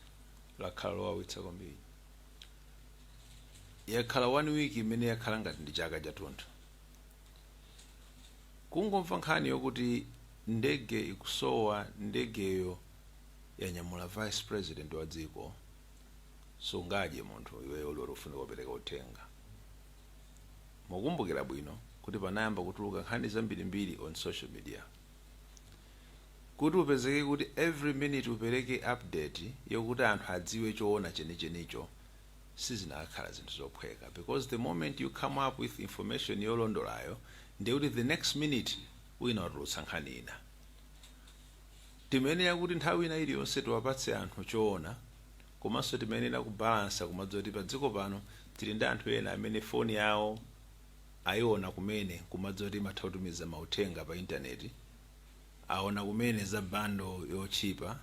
Speaker 6: lakhala lowawitsa kwambiri. Yakhala one week imene yakhala ngati ndi chaka chathunthu. Kungomva nkhani yokuti ndege ikusowa, ndegeyo yanyamula vice president wa dziko, sungadye munthu iweyo uli ufunika kupereka uthenga. Mukumbukira bwino kuti panayamba kutuluka nkhani zambirimbiri on social media, kuti upezeke kuti every minute upereke update yokuti anthu adziwe choona chenichenicho, sizinakhala zinthu zophweka, because the moment you come up with information yolondolayo, ndikuti the next minute wina watulutsa nkhani ina. Timayenera kuti nthawi ina iliyonse tiwapatse anthu choona, komanso timayenera kubalansa kumadza kuti pa dziko pano tili ndi anthu ena amene foni yawo ayiona kumene, kumadza kuti imatha kutumiza mauthenga pa intaneti, aona kumene za bundle yotchipa,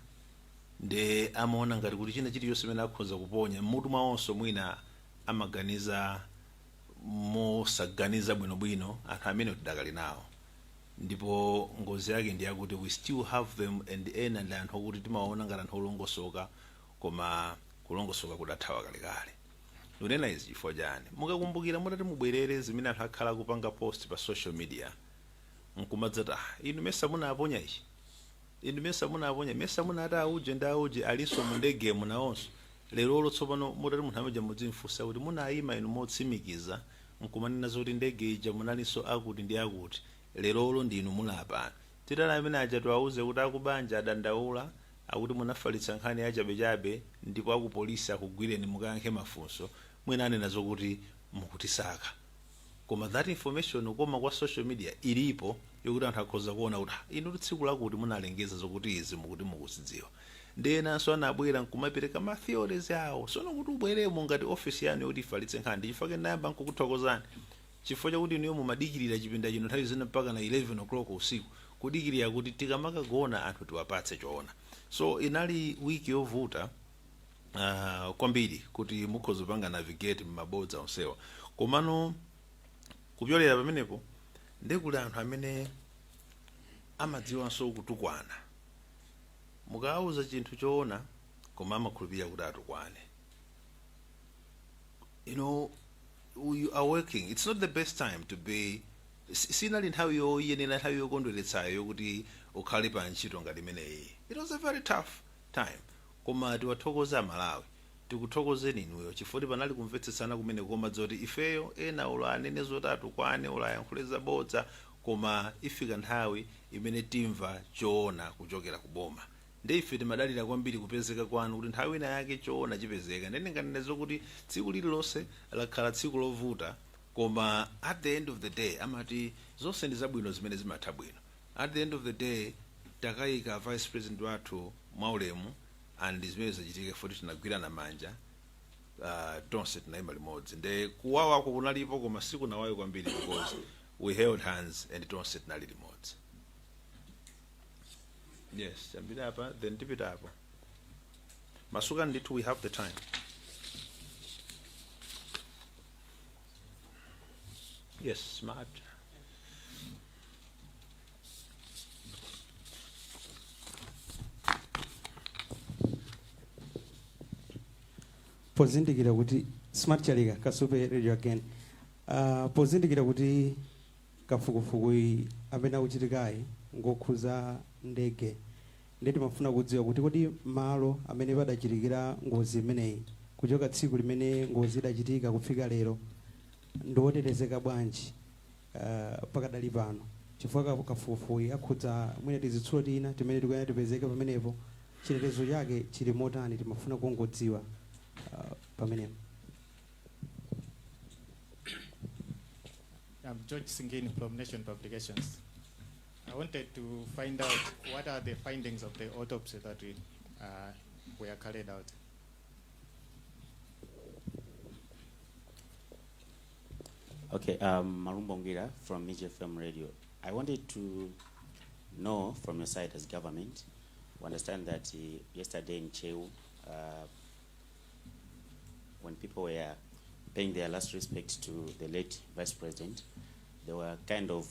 Speaker 6: nde amaona ngati kuti china chilichonse chimene akhoza kuponya mmutu mwawonso, mwina amaganiza mosaganiza bwinobwino. Anthu amene tidakali nawo, ndipo ngozi yake ndi yakuti we still have them, and ena ndi anthu okuti timaona ngati anthu olongosoka, koma kulongosoka kudathawa kalekale. Ndikunena izi chifukwa chani? Mukakumbukira, mutati mubwerere zimene anthu akhala kupanga post pa social media, nkumadzati, "Ah, inu mesa munaponya ichi, inu mesa munaponya, mesa munati auje ndi auje alinso mu ndegemo nawonso." Lerolo tsopano mutati munthu amaja mudzimfunsa kuti munayima inu motsimikiza nkumanena zoti ndege ija munalinso akuti ndi akuti, lerolo ndinu mulapano. Titala amene aja tiwauze kuti akubanja adandaula, akuti munafalitsa nkhani yachabechabe, ndipo akupolisi akugwireni mukayankhe mafunso, mwina anena zokuti mukutisaka. Koma that information koma kwa social media ilipo, yokuti anthu akhoza kuona kuti, "Ah, inu tsiku lakuti munalengeza zokuti izi mukuti mukuzidziwa." Ndi enanso anabwera nkumapereka ma theories awo. Sono kuti ubweremo ngati office yanu yokuti ifalitse nkhani, ndi chifukwa ndinayamba nkukuthokozani, chifukwa chakuti inuyo mumadikirira chipinda chino nthawi zina mpaka na 11 o'clock usiku, kudikirira kuti tikamakagona anthu tiwapatse choona. So inali wiki yovuta kwambiri kuti mukhoza kupanga navigate mmabodza onsewa. Komano kupyolera pamenepo, ndekuli anthu amene amadziwanso kutukwana. Mukawauza chinthu choona, koma amakhulupirira kuti atukwane. You are working, it's not the best time to be, sinali nthawi yoyenera, nthawi yokondweretsayo yokuti ukhale pa ntchito ngati imeneyi. It was a very tough time, koma tiwathokoze Amalawi, tikuthokozeni inuyo, chifukwa panali kumvetsetsana kumene koma zoti ifeyo ena ulo anene zoti atukwane, ulo ayankhule zabodza, koma ifika nthawi imene timva choona kuchokera ku boma. Ndi ife timadalira kwambiri kupezeka kwanu kuti nthawi ina yake choona chipezeka. Ndene nganene zokuti tsiku lililonse lakhala tsiku lovuta. Koma at the end of the day, amati zonse ndi zabwino zimene zimatha bwino. At the end of the day, takayika vice president wathu mwaulemu, and zimene zachitika foti tinagwirana manja, tonse tinayima limodzi. Nde kuwawako kunalipo, koma sikunawawe kwambiri because we held hands and tonse tinali limodzi. Yes, chambiri apa, then tipita apo. Masuka ndithu, we have the time. Yes, smart.
Speaker 10: Pozindikira kuti, Smart Chalika, Kasupe Radio again. Pozindikira kuti kafukufuku amene akuchitikayi ngokhuza ndege, ndiye timafuna kudziwa kuti kodi malo amene padachitikira ngozi imeneyi, kuchoka tsiku limene ngozi idachitika kufika lero, ndiwotetezeka bwanji pakadali pano, chifukwa kafukufuku akhudza mwina tizitsulo tina timene tikuyenera tipezeke pamenepo, chitetezo chake chili motani? Timafuna kungodziwa pamenepo.
Speaker 11: I'm George Singini from Nation Publications. I wanted to find out what are the findings of the autopsy that we were carried out.
Speaker 12: Okay, Malumbo Ngira from Mij FM Radio. I wanted to know from your side as government, we understand that yesterday in Ntcheu, when people were paying their last respect to the late vice president, there were kind of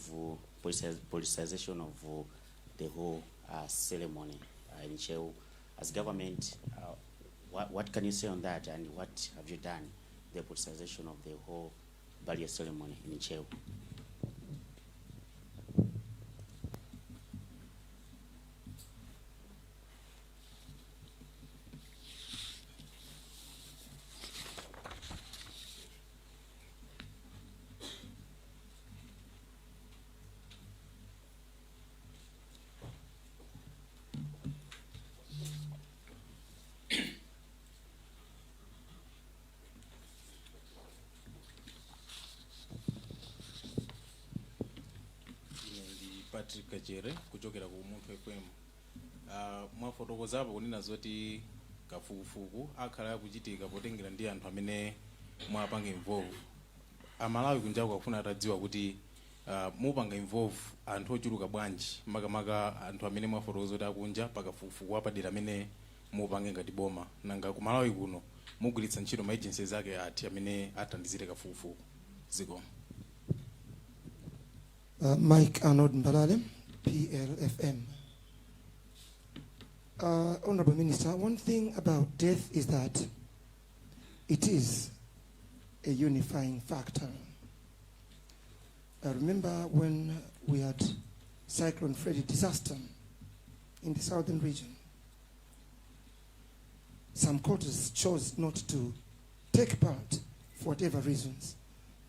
Speaker 12: politicization of the whole ceremony in Ntcheu. As government, what can you say on that, and what have you done, the politicization of the whole burial ceremony in Ntcheu?
Speaker 13: Ine ndi Patrick Kachere kuchokera ku Munthu FM. Mwafotokozapo kunena zoti kafukufuku akhala akuchitika potengera ndi anthu amene mwapanga involve. Amalawi kunjaku akufuna atadziwa kuti mupanga involve anthu ochuluka bwanji, makamaka anthu amene mwafotokoza kuti akunja, pakafukufuku apadera amene mupange ngati boma. Nanga ku Malawi kuno mugwiritsa ntchito ma agencies ake ati amene athandizire kafukufuku? Zikomo.
Speaker 14: Mike Arnold Mbalale, PLFM. Honorable Minister, one thing about death is that it is a unifying factor. I remember when we had Cyclone Freddy disaster in the southern region. Some quarters chose not to take part for whatever reasons.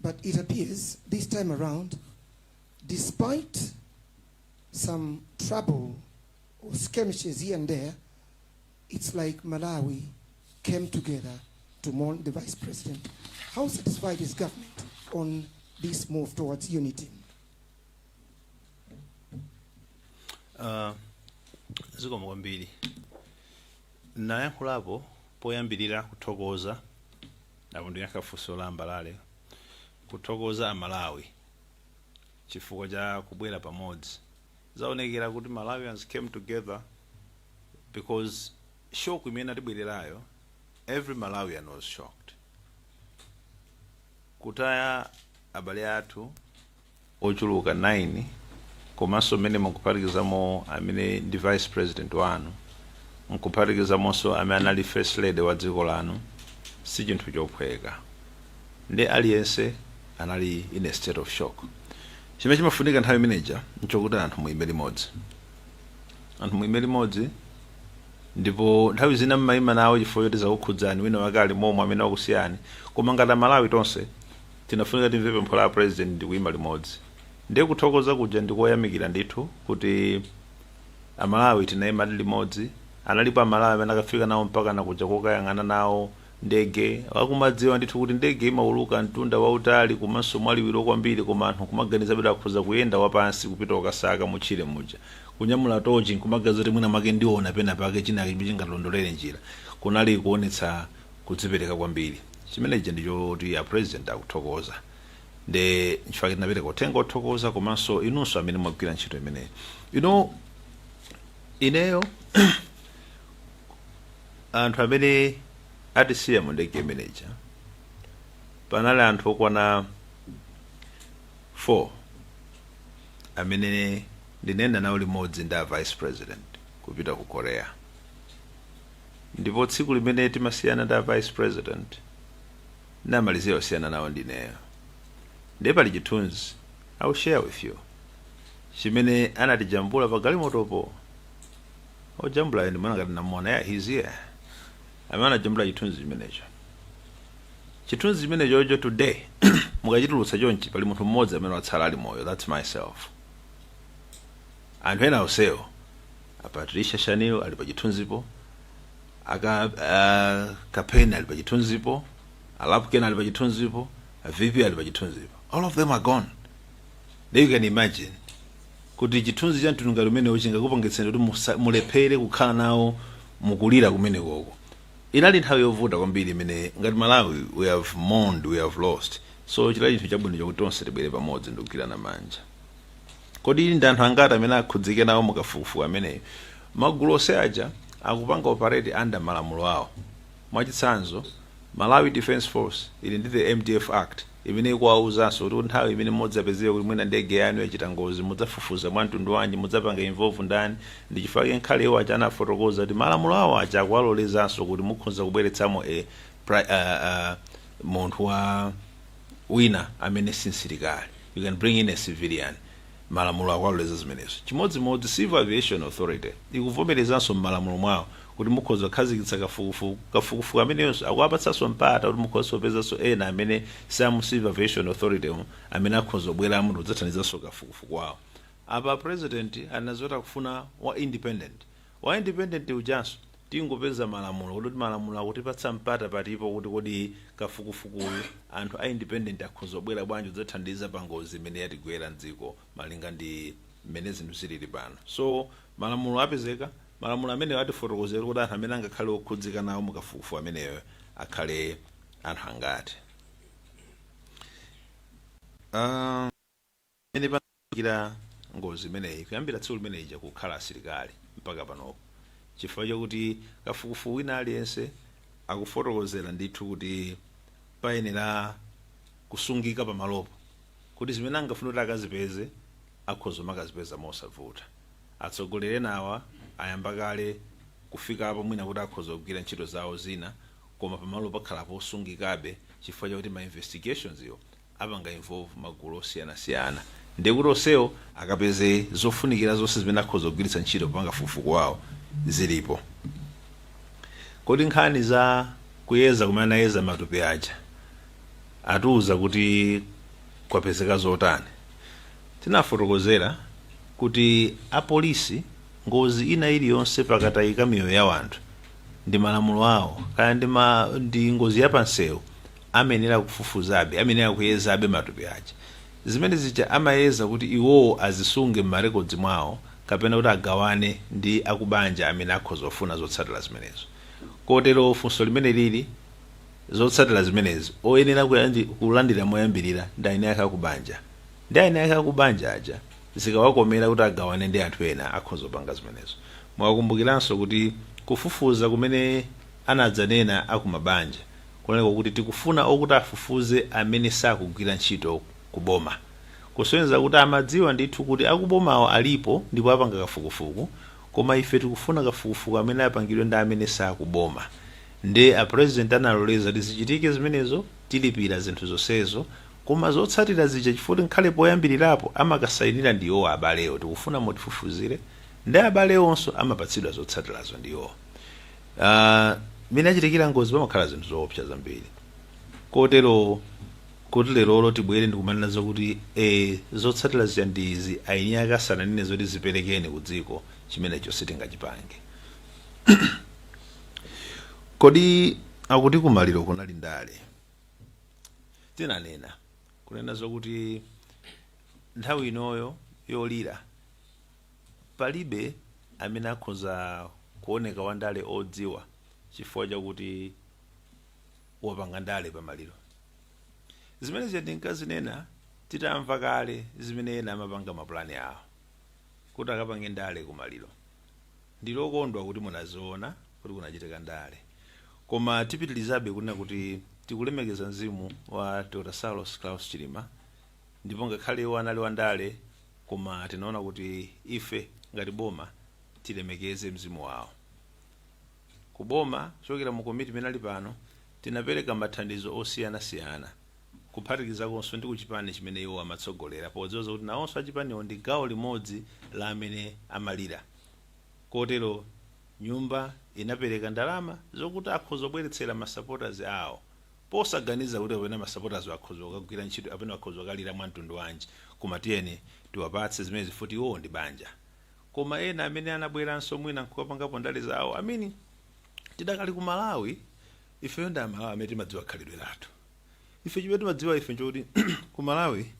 Speaker 14: But it appears this time around, despite some trouble or skirmishes here and there, it's like Malawi came together to mourn the vice president. How satisfied is government on this move towards unity?
Speaker 6: Zikomo kwambiri. Nayankhulapo poyambirira kuthokoza, apo ndiyankha funso la Mbalale, kuthokoza Amalawi chifukwa cha kubwera pamodzi. Zaonekera kuti Malawians came together because shock imene atibwererayo, every Malawian was shocked. Kutaya abale athu ochuluka 9, komanso mmene mukuphatikizamo amene ndi vice president wanu, nkuphatikizamenso amene anali first lady wa dziko lanu, si chinthu chophweka. Ndi aliyense anali in a state of shock. Chimene chimafunika nthawi imeneja nchokuti anthu muime limodzi, anthu muime limodzi. Ndipo nthawi zina mmayima nawo chifukwa choti zakukhudzani, wina wake ali momwe amene wakusiyani, koma ngati Amalawi tonse tinafunika timve pempho la president ndi kuyima limodzi. Ndiye kuthokoza kuja ndikoyamikira ndithu kuti Amalawi tinayima limodzi. Analipo Amalawi amene akafika nawo mpaka nakuja kokayang'ana nawo. Ndege, akumadziwa ndithu kuti ndege imauluka mtunda wautali komanso mwaliwiro kwambiri, koma anthu kumaganiza kuti akhoza kuyenda wapansi kupita kukasaka mutchire muja, kunyamula tochi nkumaganiza kuti mwina mwake ndiona pena pake china chingatilondolere njira. Kunali kuonetsa kudzipereka kwambiri. Chimenechi ndichoti a President akuthokoza, nde nchifukwa tinapereka uthenga othokoza, komanso inunso amene mwagwira ntchito imeneyi. Ineyo anthu amene atisiya mu ndege imeneja, panali anthu okwana 4 amene ndinayenda nawo limodzi ndi a Vice President kupita ku Korea. Ndipo tsiku limene timasiyana ndi a Vice President, namalizira kusiyana nawo ndineyo. Ndiye pali chithunzi I will share with you chimene anatijambula pa galimotopo. Ojambula ndi mwana ngati namuona, yeah, he's here, amene anajambula chithunzi chimenecho. Chithunzi chimenechocho today mukachitulutsa chonchi, pali munthu mmodzi amene watsala ali moyo, that's myself. Anthu ena onsewo, a Patricia Shanil ali pa chithunzipo, aka Kapeni ali pa chithunzipo, a Lapken ali pa chithunzipo, a VP ali pa chithunzipo, all of them are gone. Then you can imagine kuti chithunzi cha mtundu ngati umenewo chingakupangitseni kuti mulephere kukhala nawo mukulira kumenekoko. Inali nthawi yovuta kwambiri imene ngati Malawi we have mourned, we have lost. So chinali chinthu chabwino chakuti tonse tibwere pamodzi ndikugwirana manja. Kodi ndi anthu angati amene akhudzike nawo mukafukufuku ameneyo? Magulu onse aja akupanga operate under malamulo awo. Mwachitsanzo, Malawi Defence Force ili ndi the MDF Act imene ikuwawuzanso kuti nthawi imene mudzapezeka kuti mwina ndege yanu yachita ngozi, mudzafufuza mwa mtundu wanji, mudzapanga involve ndani. Ndi chifukwa nkhale iwo aja anafotokoza kuti malamulo awo aja akuwalolezanso kuti mukhoza kubweretsamo munthu wa wina amene si msilikali, you can bring in a civilian. Malamulo akuwaloleza zimenezo. Chimodzimodzi Civil Aviation Authority ikuvomerezanso m'malamulo mwawo kuti mukhoza kukhazikitsa kafukufuku. Kafukufuku ameneyonso akuwapatsanso mpata kuti mukhoza kupezanso ena amene samu Civil Aviation Authority mu, amene akhoza kubweramo ndi kudzathandizanso kafukufuku wawo. Apa President anazoti akufuna wa independent. Wa independent ujanso tingopeza malamulo kuti malamulo akutipatsa mpata patipo kuti kodi kafukufukuyu anthu a independent akhoza kubwera bwanji kudzathandiza pa ngozi imene yatigwera mdziko malinga ndi mmene zinthu zilili pano. So malamulo apezeka. Malamulo amenewo atifotokozera kuti anthu amene angakhale okhudzika nawo mukafukufuku ameneyo akhale anthu angati. Amene panakira ngozi imeneyi kuyambira tsiku limeneyi kukhala asilikali mpaka panopo, chifukwa chakuti kafukufuku wina aliyense akufotokozera ndithu kuti payenera kusungika pamalopo kuti zimene angafune kuti akazipeze akhoza makazipeza mosavuta. Atsogoleri enawa ayamba kale kufikapo mwina kuti akhoza kugwira ntchito zawo zina, koma pamalo pakhala posungikabe chifukwa chakuti ma investigations iwo apanga involve magulu osiyanasiyana, ndiye kuti onsewo akapeze zofunikira zonse zimene akhoza kugwiritsa ntchito popanga kafukufuku wawo zilipo. Kodi nkhani za kuyeza kumene anayeza matupi aja atiuza kuti kwapezeka zotani? Tinafotokozera kuti apolisi, ngozi ina iliyonse pakatayika miyoyo ya wanthu, ndi malamulo awo, kaya ndi ngozi yapansewu, amayenera kufufuzabe, amayenera kuyezabe matupi aja. Zimene zija amayeza kuti iwowo azisunge m'marekodzi mwawo kapena kuti agawane ndi akubanja amene akhoza kufuna zotsatira zimenezo. Kotero funso limene lili, zotsatira zimenezi oyenera kulandira moyambirira ndi eni ake akubanja. Ndi eni ake akubanja aja zikawakomera kuti agawane ndi anthu ena, akhoza kupanga zimenezo. Mukakumbukiranso kuti kufufuza kumene anadzanena akumabanja kunali kuti tikufuna okuti afufuze amene sakugwira ntchito kuboma, kusonyeza kuti amadziwa ndithu kuti akubomawo alipo ndipo apanga kafukufuku, koma ife tikufuna kafukufuku amene apangidwe ndi amene sakuboma. Nde a President analoleza kuti zichitike zimenezo, tilipira zinthu zonsezo, koma zotsatira zija, chifukwa nkhale poyambirirapo amakasayinira ndiwowo abalewo, tikufuna mutifufuzire, ndi abalewonso amapatsidwa zotsatirazo ndiwowo. Mmene achitikira ngozi pamakhala zinthu zoopsa zambiri, kotero kuti lerolo tibwere ndikumanena zokuti zotsatira zija ndi izi, eni ake asananene zoti ziperekeni ku dziko, chimenecho sitingachipange. Kodi Akuti kumaliro kunali ndale. Tinanena kunena zokuti nthawi inoyo yolira palibe amene akhoza kuoneka wandale odziwa chifukwa chakuti wapanga ndale pamaliro. Zimene zija tinkazinena titamva kale zimene ena amapanga mapulani awo kuti akapange ndale kumaliro. Ndilokondwa kuti munaziona kuti kunachitika ndale, koma tipitilizabe kunena kuti tikulemekeza mzimu wa Dr. Saulos Klaus Chilima, ndipo ngakhale iwo anali wandale, koma tinaona kuti ife ngati boma tilemekeze mzimu wawo. Kuboma, kuchokera mu komiti imene ali pano, tinapereka mathandizo osiyanasiyana, kuphatikizakonso ndi kuchipani chimene iwo amatsogolera, podziwa kuti nawonso achipaniwo ndi gawo limodzi la amene amalira. Kotero nyumba inapereka ndalama zokuti akhoza kubweretsera ma supporters awo, posaganiza kuti kapena ma supporters akhoza kukagwira ntchito kapena akhoza kukalira mwa mtundu wanji, koma tiyeni tiwapatse zimene zifuti, iwowo ndi banja. Koma ena amene anabweranso mwina nkukapangapo ndale zawo amene tidakali ku Malawi, ifeyo ndi Amalawi amene timadziwa khalidwe lathu. Ife chimene timadziwa ife nchokuti ku Malawi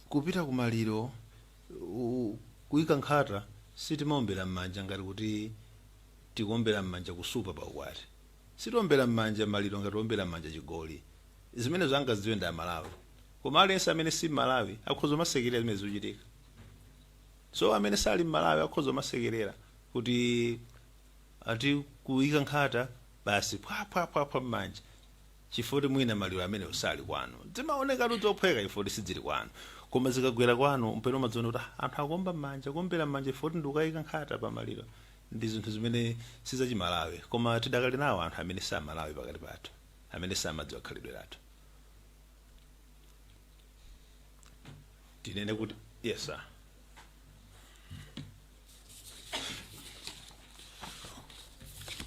Speaker 6: kupita kumaliro, kuyika nkhata, sitimaombera m'manja ngati kuti tikuombera m'manja kusupa pa ukwati. Sitiombera m'manja maliro ngati ombera m'manja chigoli. Zimenezo angazidziwe ndi Amalawi, koma aliyense amene si Malawi akhoza kumasekerera zimene zikuchitika. So amene sali Mmalawi akhoza kumasekerera kuti ati kuyika nkhata basi phwaphwaphwaphwa m'manja, chifukwa kuti mwina maliro amenewo sali kwanu. Zimaonekatu zophweka chifukwa kuti sizili kwanu, koma zikagwera kwanu mpeno umadziona kuti anthu akuomba m'manja, kuombera m'manja chifukwa kuti ndikukayika nkhata pa maliro. Ndi zinthu zimene sizachimalawi, koma tidakali nawo anthu amene samalawi pakati pathu amene samadziwa khalidwe lathu. Tinene kuti yes sir.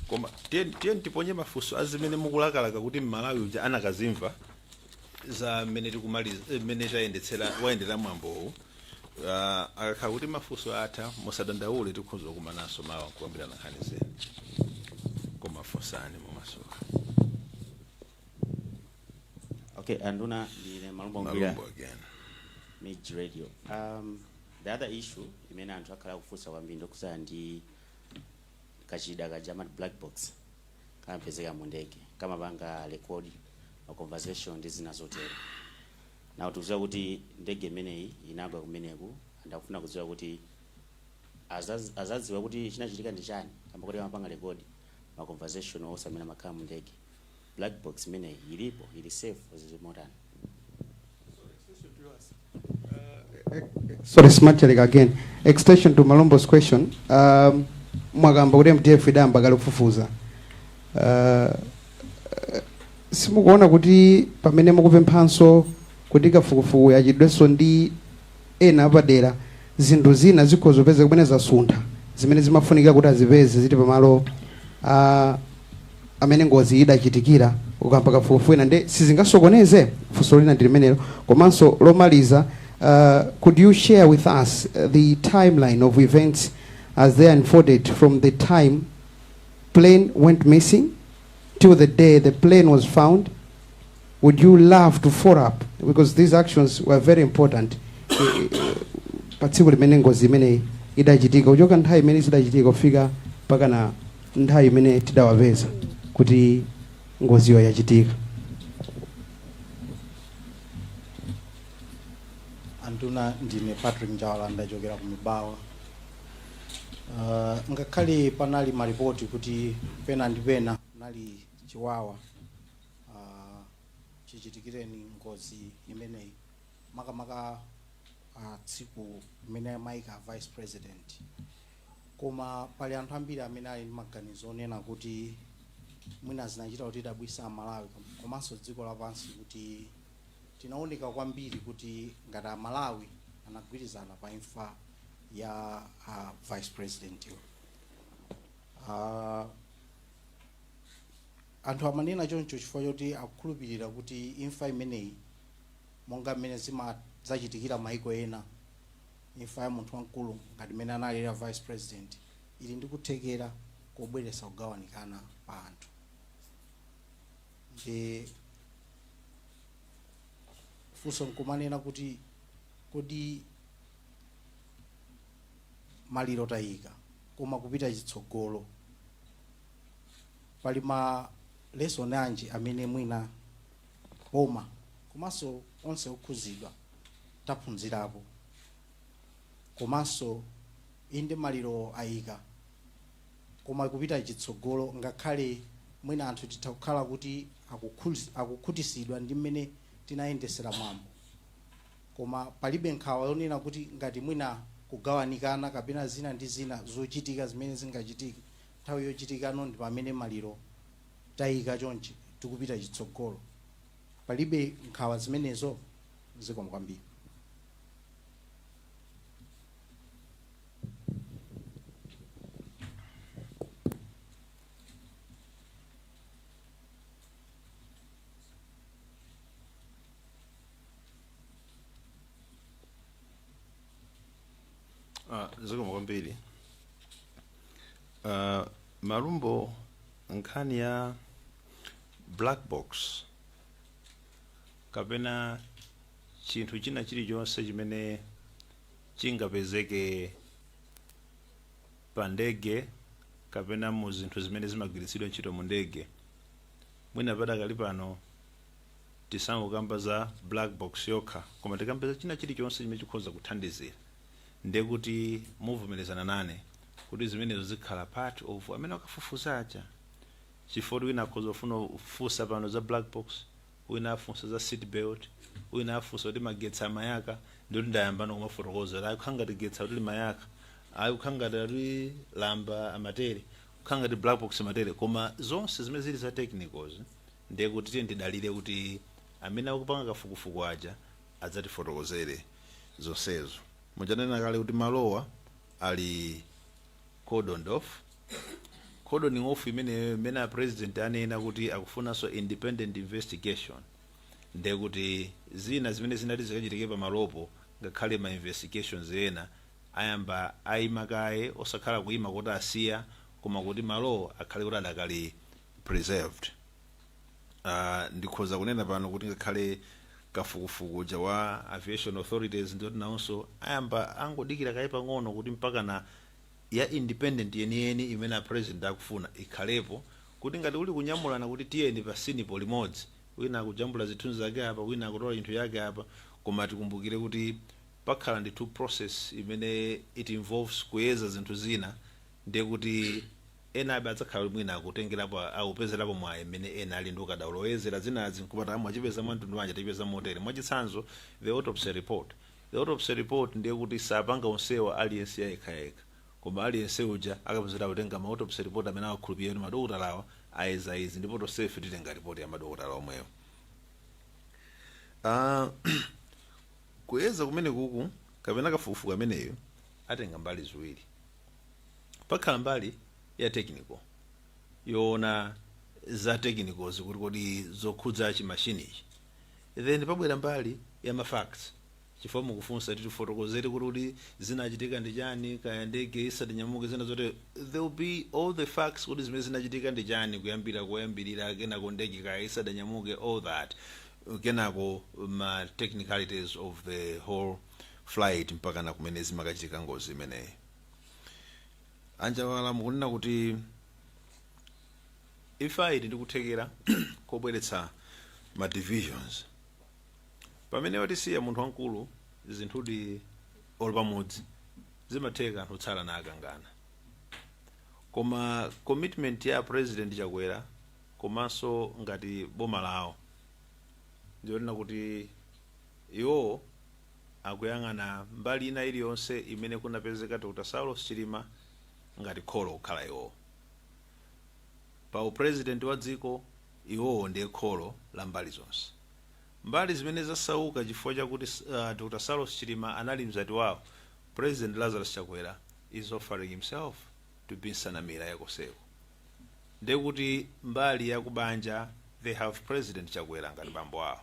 Speaker 6: Koma tiyeni tiponye mafunso azimene mukulakalaka kuti Mmalawi uja anakazimva za mmene tikumaliza, mmene tayendetsera wayendera mwambowu. Akakhala kuti mafunso atha, musadandaule, tikhoza kukumananso mawa nkukambirana nkhani zina, koma funsani mumasuka.
Speaker 12: Okay, anduna, ndine Malumbo Ngwira.
Speaker 6: Malumbo again.
Speaker 12: Maj Radio. The other issue imene anthu akhala akufunsa kwambiri ndokhudzana ndi kachida kaja amati black box kamapezeka mu ndege, kamapanga record ma conversation ndi zina zotero. Now tikudziwa kuti ndege imeneyi inagwa kumeneku, andakufuna kudziwa kuti azadziwa kuti chinachitika ndi chani kamba kuti kamapanga record ma conversation onse amene amakhala mu ndege. Black box imeneyi ilipo, ili safe, zili motani?
Speaker 10: Sorry, Smart Chalika again. Extension to Malumbo's question. Mwakamba kuti MDF idayamba kale kufufuza. Simukuona kuti pamene mukupemphanso kuti kafukufuku yachidwenso ndi ena apadera, zinthu zina zikhoza kupeza kumene zasuntha zimene zimafunika kuti azipeze zili pamalo amene ngozi idachitikira, ukamba kafukufuku ena nde sizingasokoneze? Funso lina ndi limenelo. Komanso lomaliza, could you share with us the timeline of events as they unfolded from the time plane went missing till the day the plane was found? Would you love to follow up, because these actions were very important pa tsiku limene ngozi imeneyi idachitika, kuchoka nthawi imene zidachitika kufika mpaka na nthawi imene tidawapeza kuti ngoziyo yachitika?
Speaker 15: Anduna, ndine Patrick Njawala, ndachokera ku Mibawa. Ngakhale panali malipoti kuti pena ndi pena panali chiwawa chichitikireni ngozi imeneyi, makamaka tsiku limene amayika vice president, koma pali anthu ambiri amene ali ndi maganizo onena kuti mwina zinachita kuti idabwisa Amalawi komanso dziko lapansi kuti tinaoneka kwambiri kuti ngati Amalawi anagwirizana pa imfa ya vice president yo. Anthu amanena choncho chifukwa choti akukhulupirira kuti imfa imeneyi, monga mmene zachitikira maiko ena, imfa ya munthu wamkulu ngati mmene analira vice president ili ndi kuthekera kobweretsa kugawanikana pa anthu. Funso nkumanena kuti kodi maliro tayika, koma kupita chitsogolo pali ma lesson anji amene mwina boma komanso onse okhuzidwa taphunzirapo? Komanso inde, maliro ayika, koma kupita chitsogolo, ngakhale mwina anthu titha kukhala kuti akukhutisidwa ndi mmene tinayendesera mwambo, koma palibe nkhawa yonena kuti ngati mwina kugawanikana kapena zina ndi zina zochitika zimene zingachitike nthawi yochitikano ndi pamene maliro tayika chonchi, tikupita chitsogolo, palibe nkhawa zimenezo? Zikomo kwambiri.
Speaker 6: Zikomo kwambiri. Malumbo, nkhani ya black box kapena chinthu china chilichonse chimene chingapezeke pa ndege kapena mu zinthu zimene zimagwiritsidwa ntchito mu ndege, mwina padakali pano tisangokamba za black box yokha, koma tikambe za china chilichonse chimene chikhoza kuthandizira, ndiye kuti muvomerezana nane kuti zimenezo zikhala part of amene akafufuza aja, chifukwa wina akhoza kufuna kufunsa pano za black box, wina afunsa za seat belt, wina afunsa kuti magetsi amayaka, ndikuti ndayamba kumafotokoza ayi kukhala ngati getsi kuti limayaka, ayi kukhala ngati ati lamba amatere, kukhala ngati black box amatere. Koma zonse zimene zili za technicals, ndiye kuti tiye tidalire kuti amene akupanga kafukufuku aja adzatifotokozere zonsezo. Mujanena kale kuti malowa ali cordoned off. Cordoning off imeneyo, imene a president anena kuti akufunanso independent investigation, ndiye kuti zina zimene zinati zikachitike pamalopo, ngakhale ma investigations ena ayamba ayima kaye, osakhala kuyima kuti asiya, koma kuti malowo akhale kuti adakali preserved. Ndikhoza kunena pano kuti ngakhale kafukufuku uja wa aviation authorities, ndiyoti nawonso ayamba angodikira kaye pang'ono kuti mpaka na ya independent yeniyeni imene a president akufuna ikhalepo, kuti ngati uli kunyamulana kuti tiyeni pa scene po limodzi, wina akujambula zithunzi zake apa, wina akutola chinthu yake apa. Koma tikumbukire kuti pakhala ndithu process imene it involves kuyeza zinthu zina, ndiye kuti ena abe adzakhala mwina akutengerapo, akupezerapo mwayi mmene ena ali ndi ukadaulo oyezera zinazi, nkupata mwachipeza mwa mtundu wanji, tachipeza motere. Mwachitsanzo, the autopsy report. The autopsy report ndiye kuti sapanga onsewa aliyense yekhayekha, koma aliyense uja akapezera kutenga ma autopsy report amene awakhulupirira kuti madokotalawa ayeza izi, ndipo tonsefe titenga report ya madokotala omwewo. Kuyeza kumene kuku kapena kafukufuku ameneyo atenga mbali ziwiri. Pakhala mbali ya technical yoona za technicals, kuti kodi zokhudza chimashinichi, then pabwera mbali ya ma facts, chifukwa mukufunsa tifotokozere kuti zinachitika ndi chani, kaya ndege isatinyamuke, zina zote. There will be all the facts kuti zimene zinachitika ndi chani kuyambira kuyambirira, kenako ndege kaya isadanyamuke, all that, kenako ma technicalities of the whole flight mpaka na kumene zimakachitika ngozi imeneyi. Anjawala, mukunena kuti imfa ili ndikuthekera kobweretsa ma divisions pamene watisiya munthu wamkulu. Zinthudi olo pamudzi zimatheka anthu otsala nakangana, koma commitment ya President Chakwera komanso ngati boma lawo ndiyonena kuti iwowo akuyang'ana mbali ina iliyonse imene kunapezeka Dr Saulos Chilima ngati kholo kukhala iwowo pa upresident wa dziko. Iwowo ndiye kholo la mbali zonse, mbali zimene zasauka chifukwa chakuti Dr Saulos Chilima anali mzati wawo. President Lazarus Chakwera is offering himself to be nsanamira yakoseko. Ndiye kuti mbali yakubanja they have President Chakwera ngati bambo awo,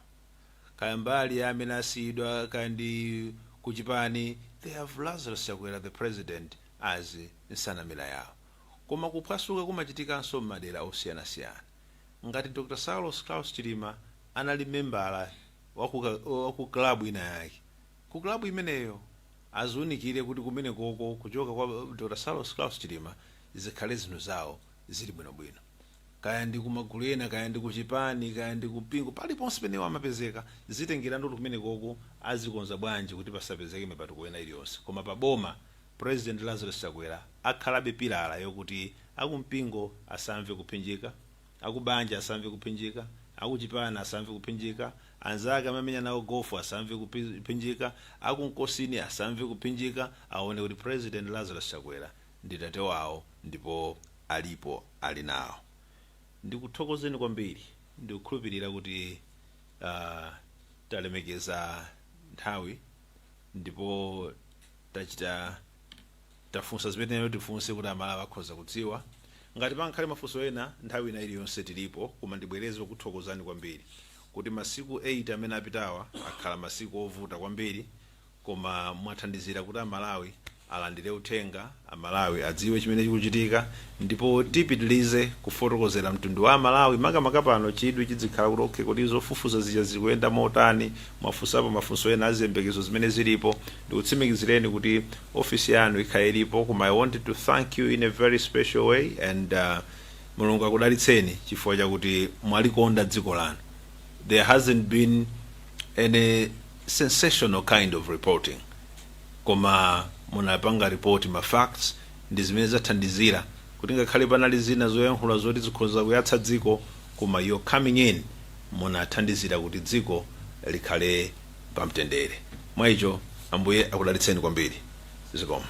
Speaker 6: kaya mbali ya amene asiyidwa, kaya ndi kuchipani, they have Lazarus Chakwera the president as nsanamira yawo. Koma kuphwasuka kumachitikanso m'madera osiyanasiyana. Ngati Dr Saulos Klaus Chilima anali membala waku club ina yake, ku club imeneyo aziunikire kuti kumene koko kuchoka kwa Dr Saulos Klaus Chilima zikhale zinthu zawo zili bwinobwino, kaya ndi kumagulu ena, kaya ndi kuchipani, kaya ndi kumpingo, paliponse pene amapezeka, zitengera ndoti kumene koko azikonza bwanji kuti pasapezeke mipatuko ena iliyonse. Koma paboma, President Lazarus Chakwera akhalabe pilala yokuti akumpingo asamve kuphinjika, akubanja asamve kuphinjika, akuchipani asamve kuphinjika, anzake amamenya nawo gofu asamve kuphinjika, akunkosini asamve kuphinjika, aone kuti President Lazarus Chakwera ndi tate wawo ndipo alipo, ali nawo. Ndikuthokozeni kwambiri. Ndikukhulupirira kuti talemekeza nthawi ndipo tachita tafunsa zimene tifunse kuti Amalawi akhoza kudziwa. Ngati pankhale mafunso ena, nthawi ina iliyonse tilipo. Koma ndibwereze kuthokozani kwambiri kuti masiku 8 amene apitawa akhala masiku ovuta kwambiri, koma mwathandizira kuti Amalawi alandire uthenga, Amalawi adziwe chimene chikuchitika, ndipo tipitilize kufotokozera mtundu wa Amalawi, makamaka pano chidwi chizikhala kuti, okay, kodi zofufuza zija zikuyenda motani? Mwafunsapo mafunso ena aziyembekezo zimene zilipo. Ndikutsimikizireni kuti ofisi yanu ikhale ilipo. Koma I wanted to thank you in a very special way and Mulungu akudalitseni chifukwa chakuti mwalikonda dziko lanu. There hasn't been any sensational kind of reporting, koma munapanga report ma facts, ndi zimene zathandizira kuti ngakhale panali zina zoyankhula zoti zikhoza kuyatsa dziko, koma you're coming in, munathandizira kuti dziko likhale pamtendere. Mwa icho, Ambuye akudalitseni kwambiri. Zikomo.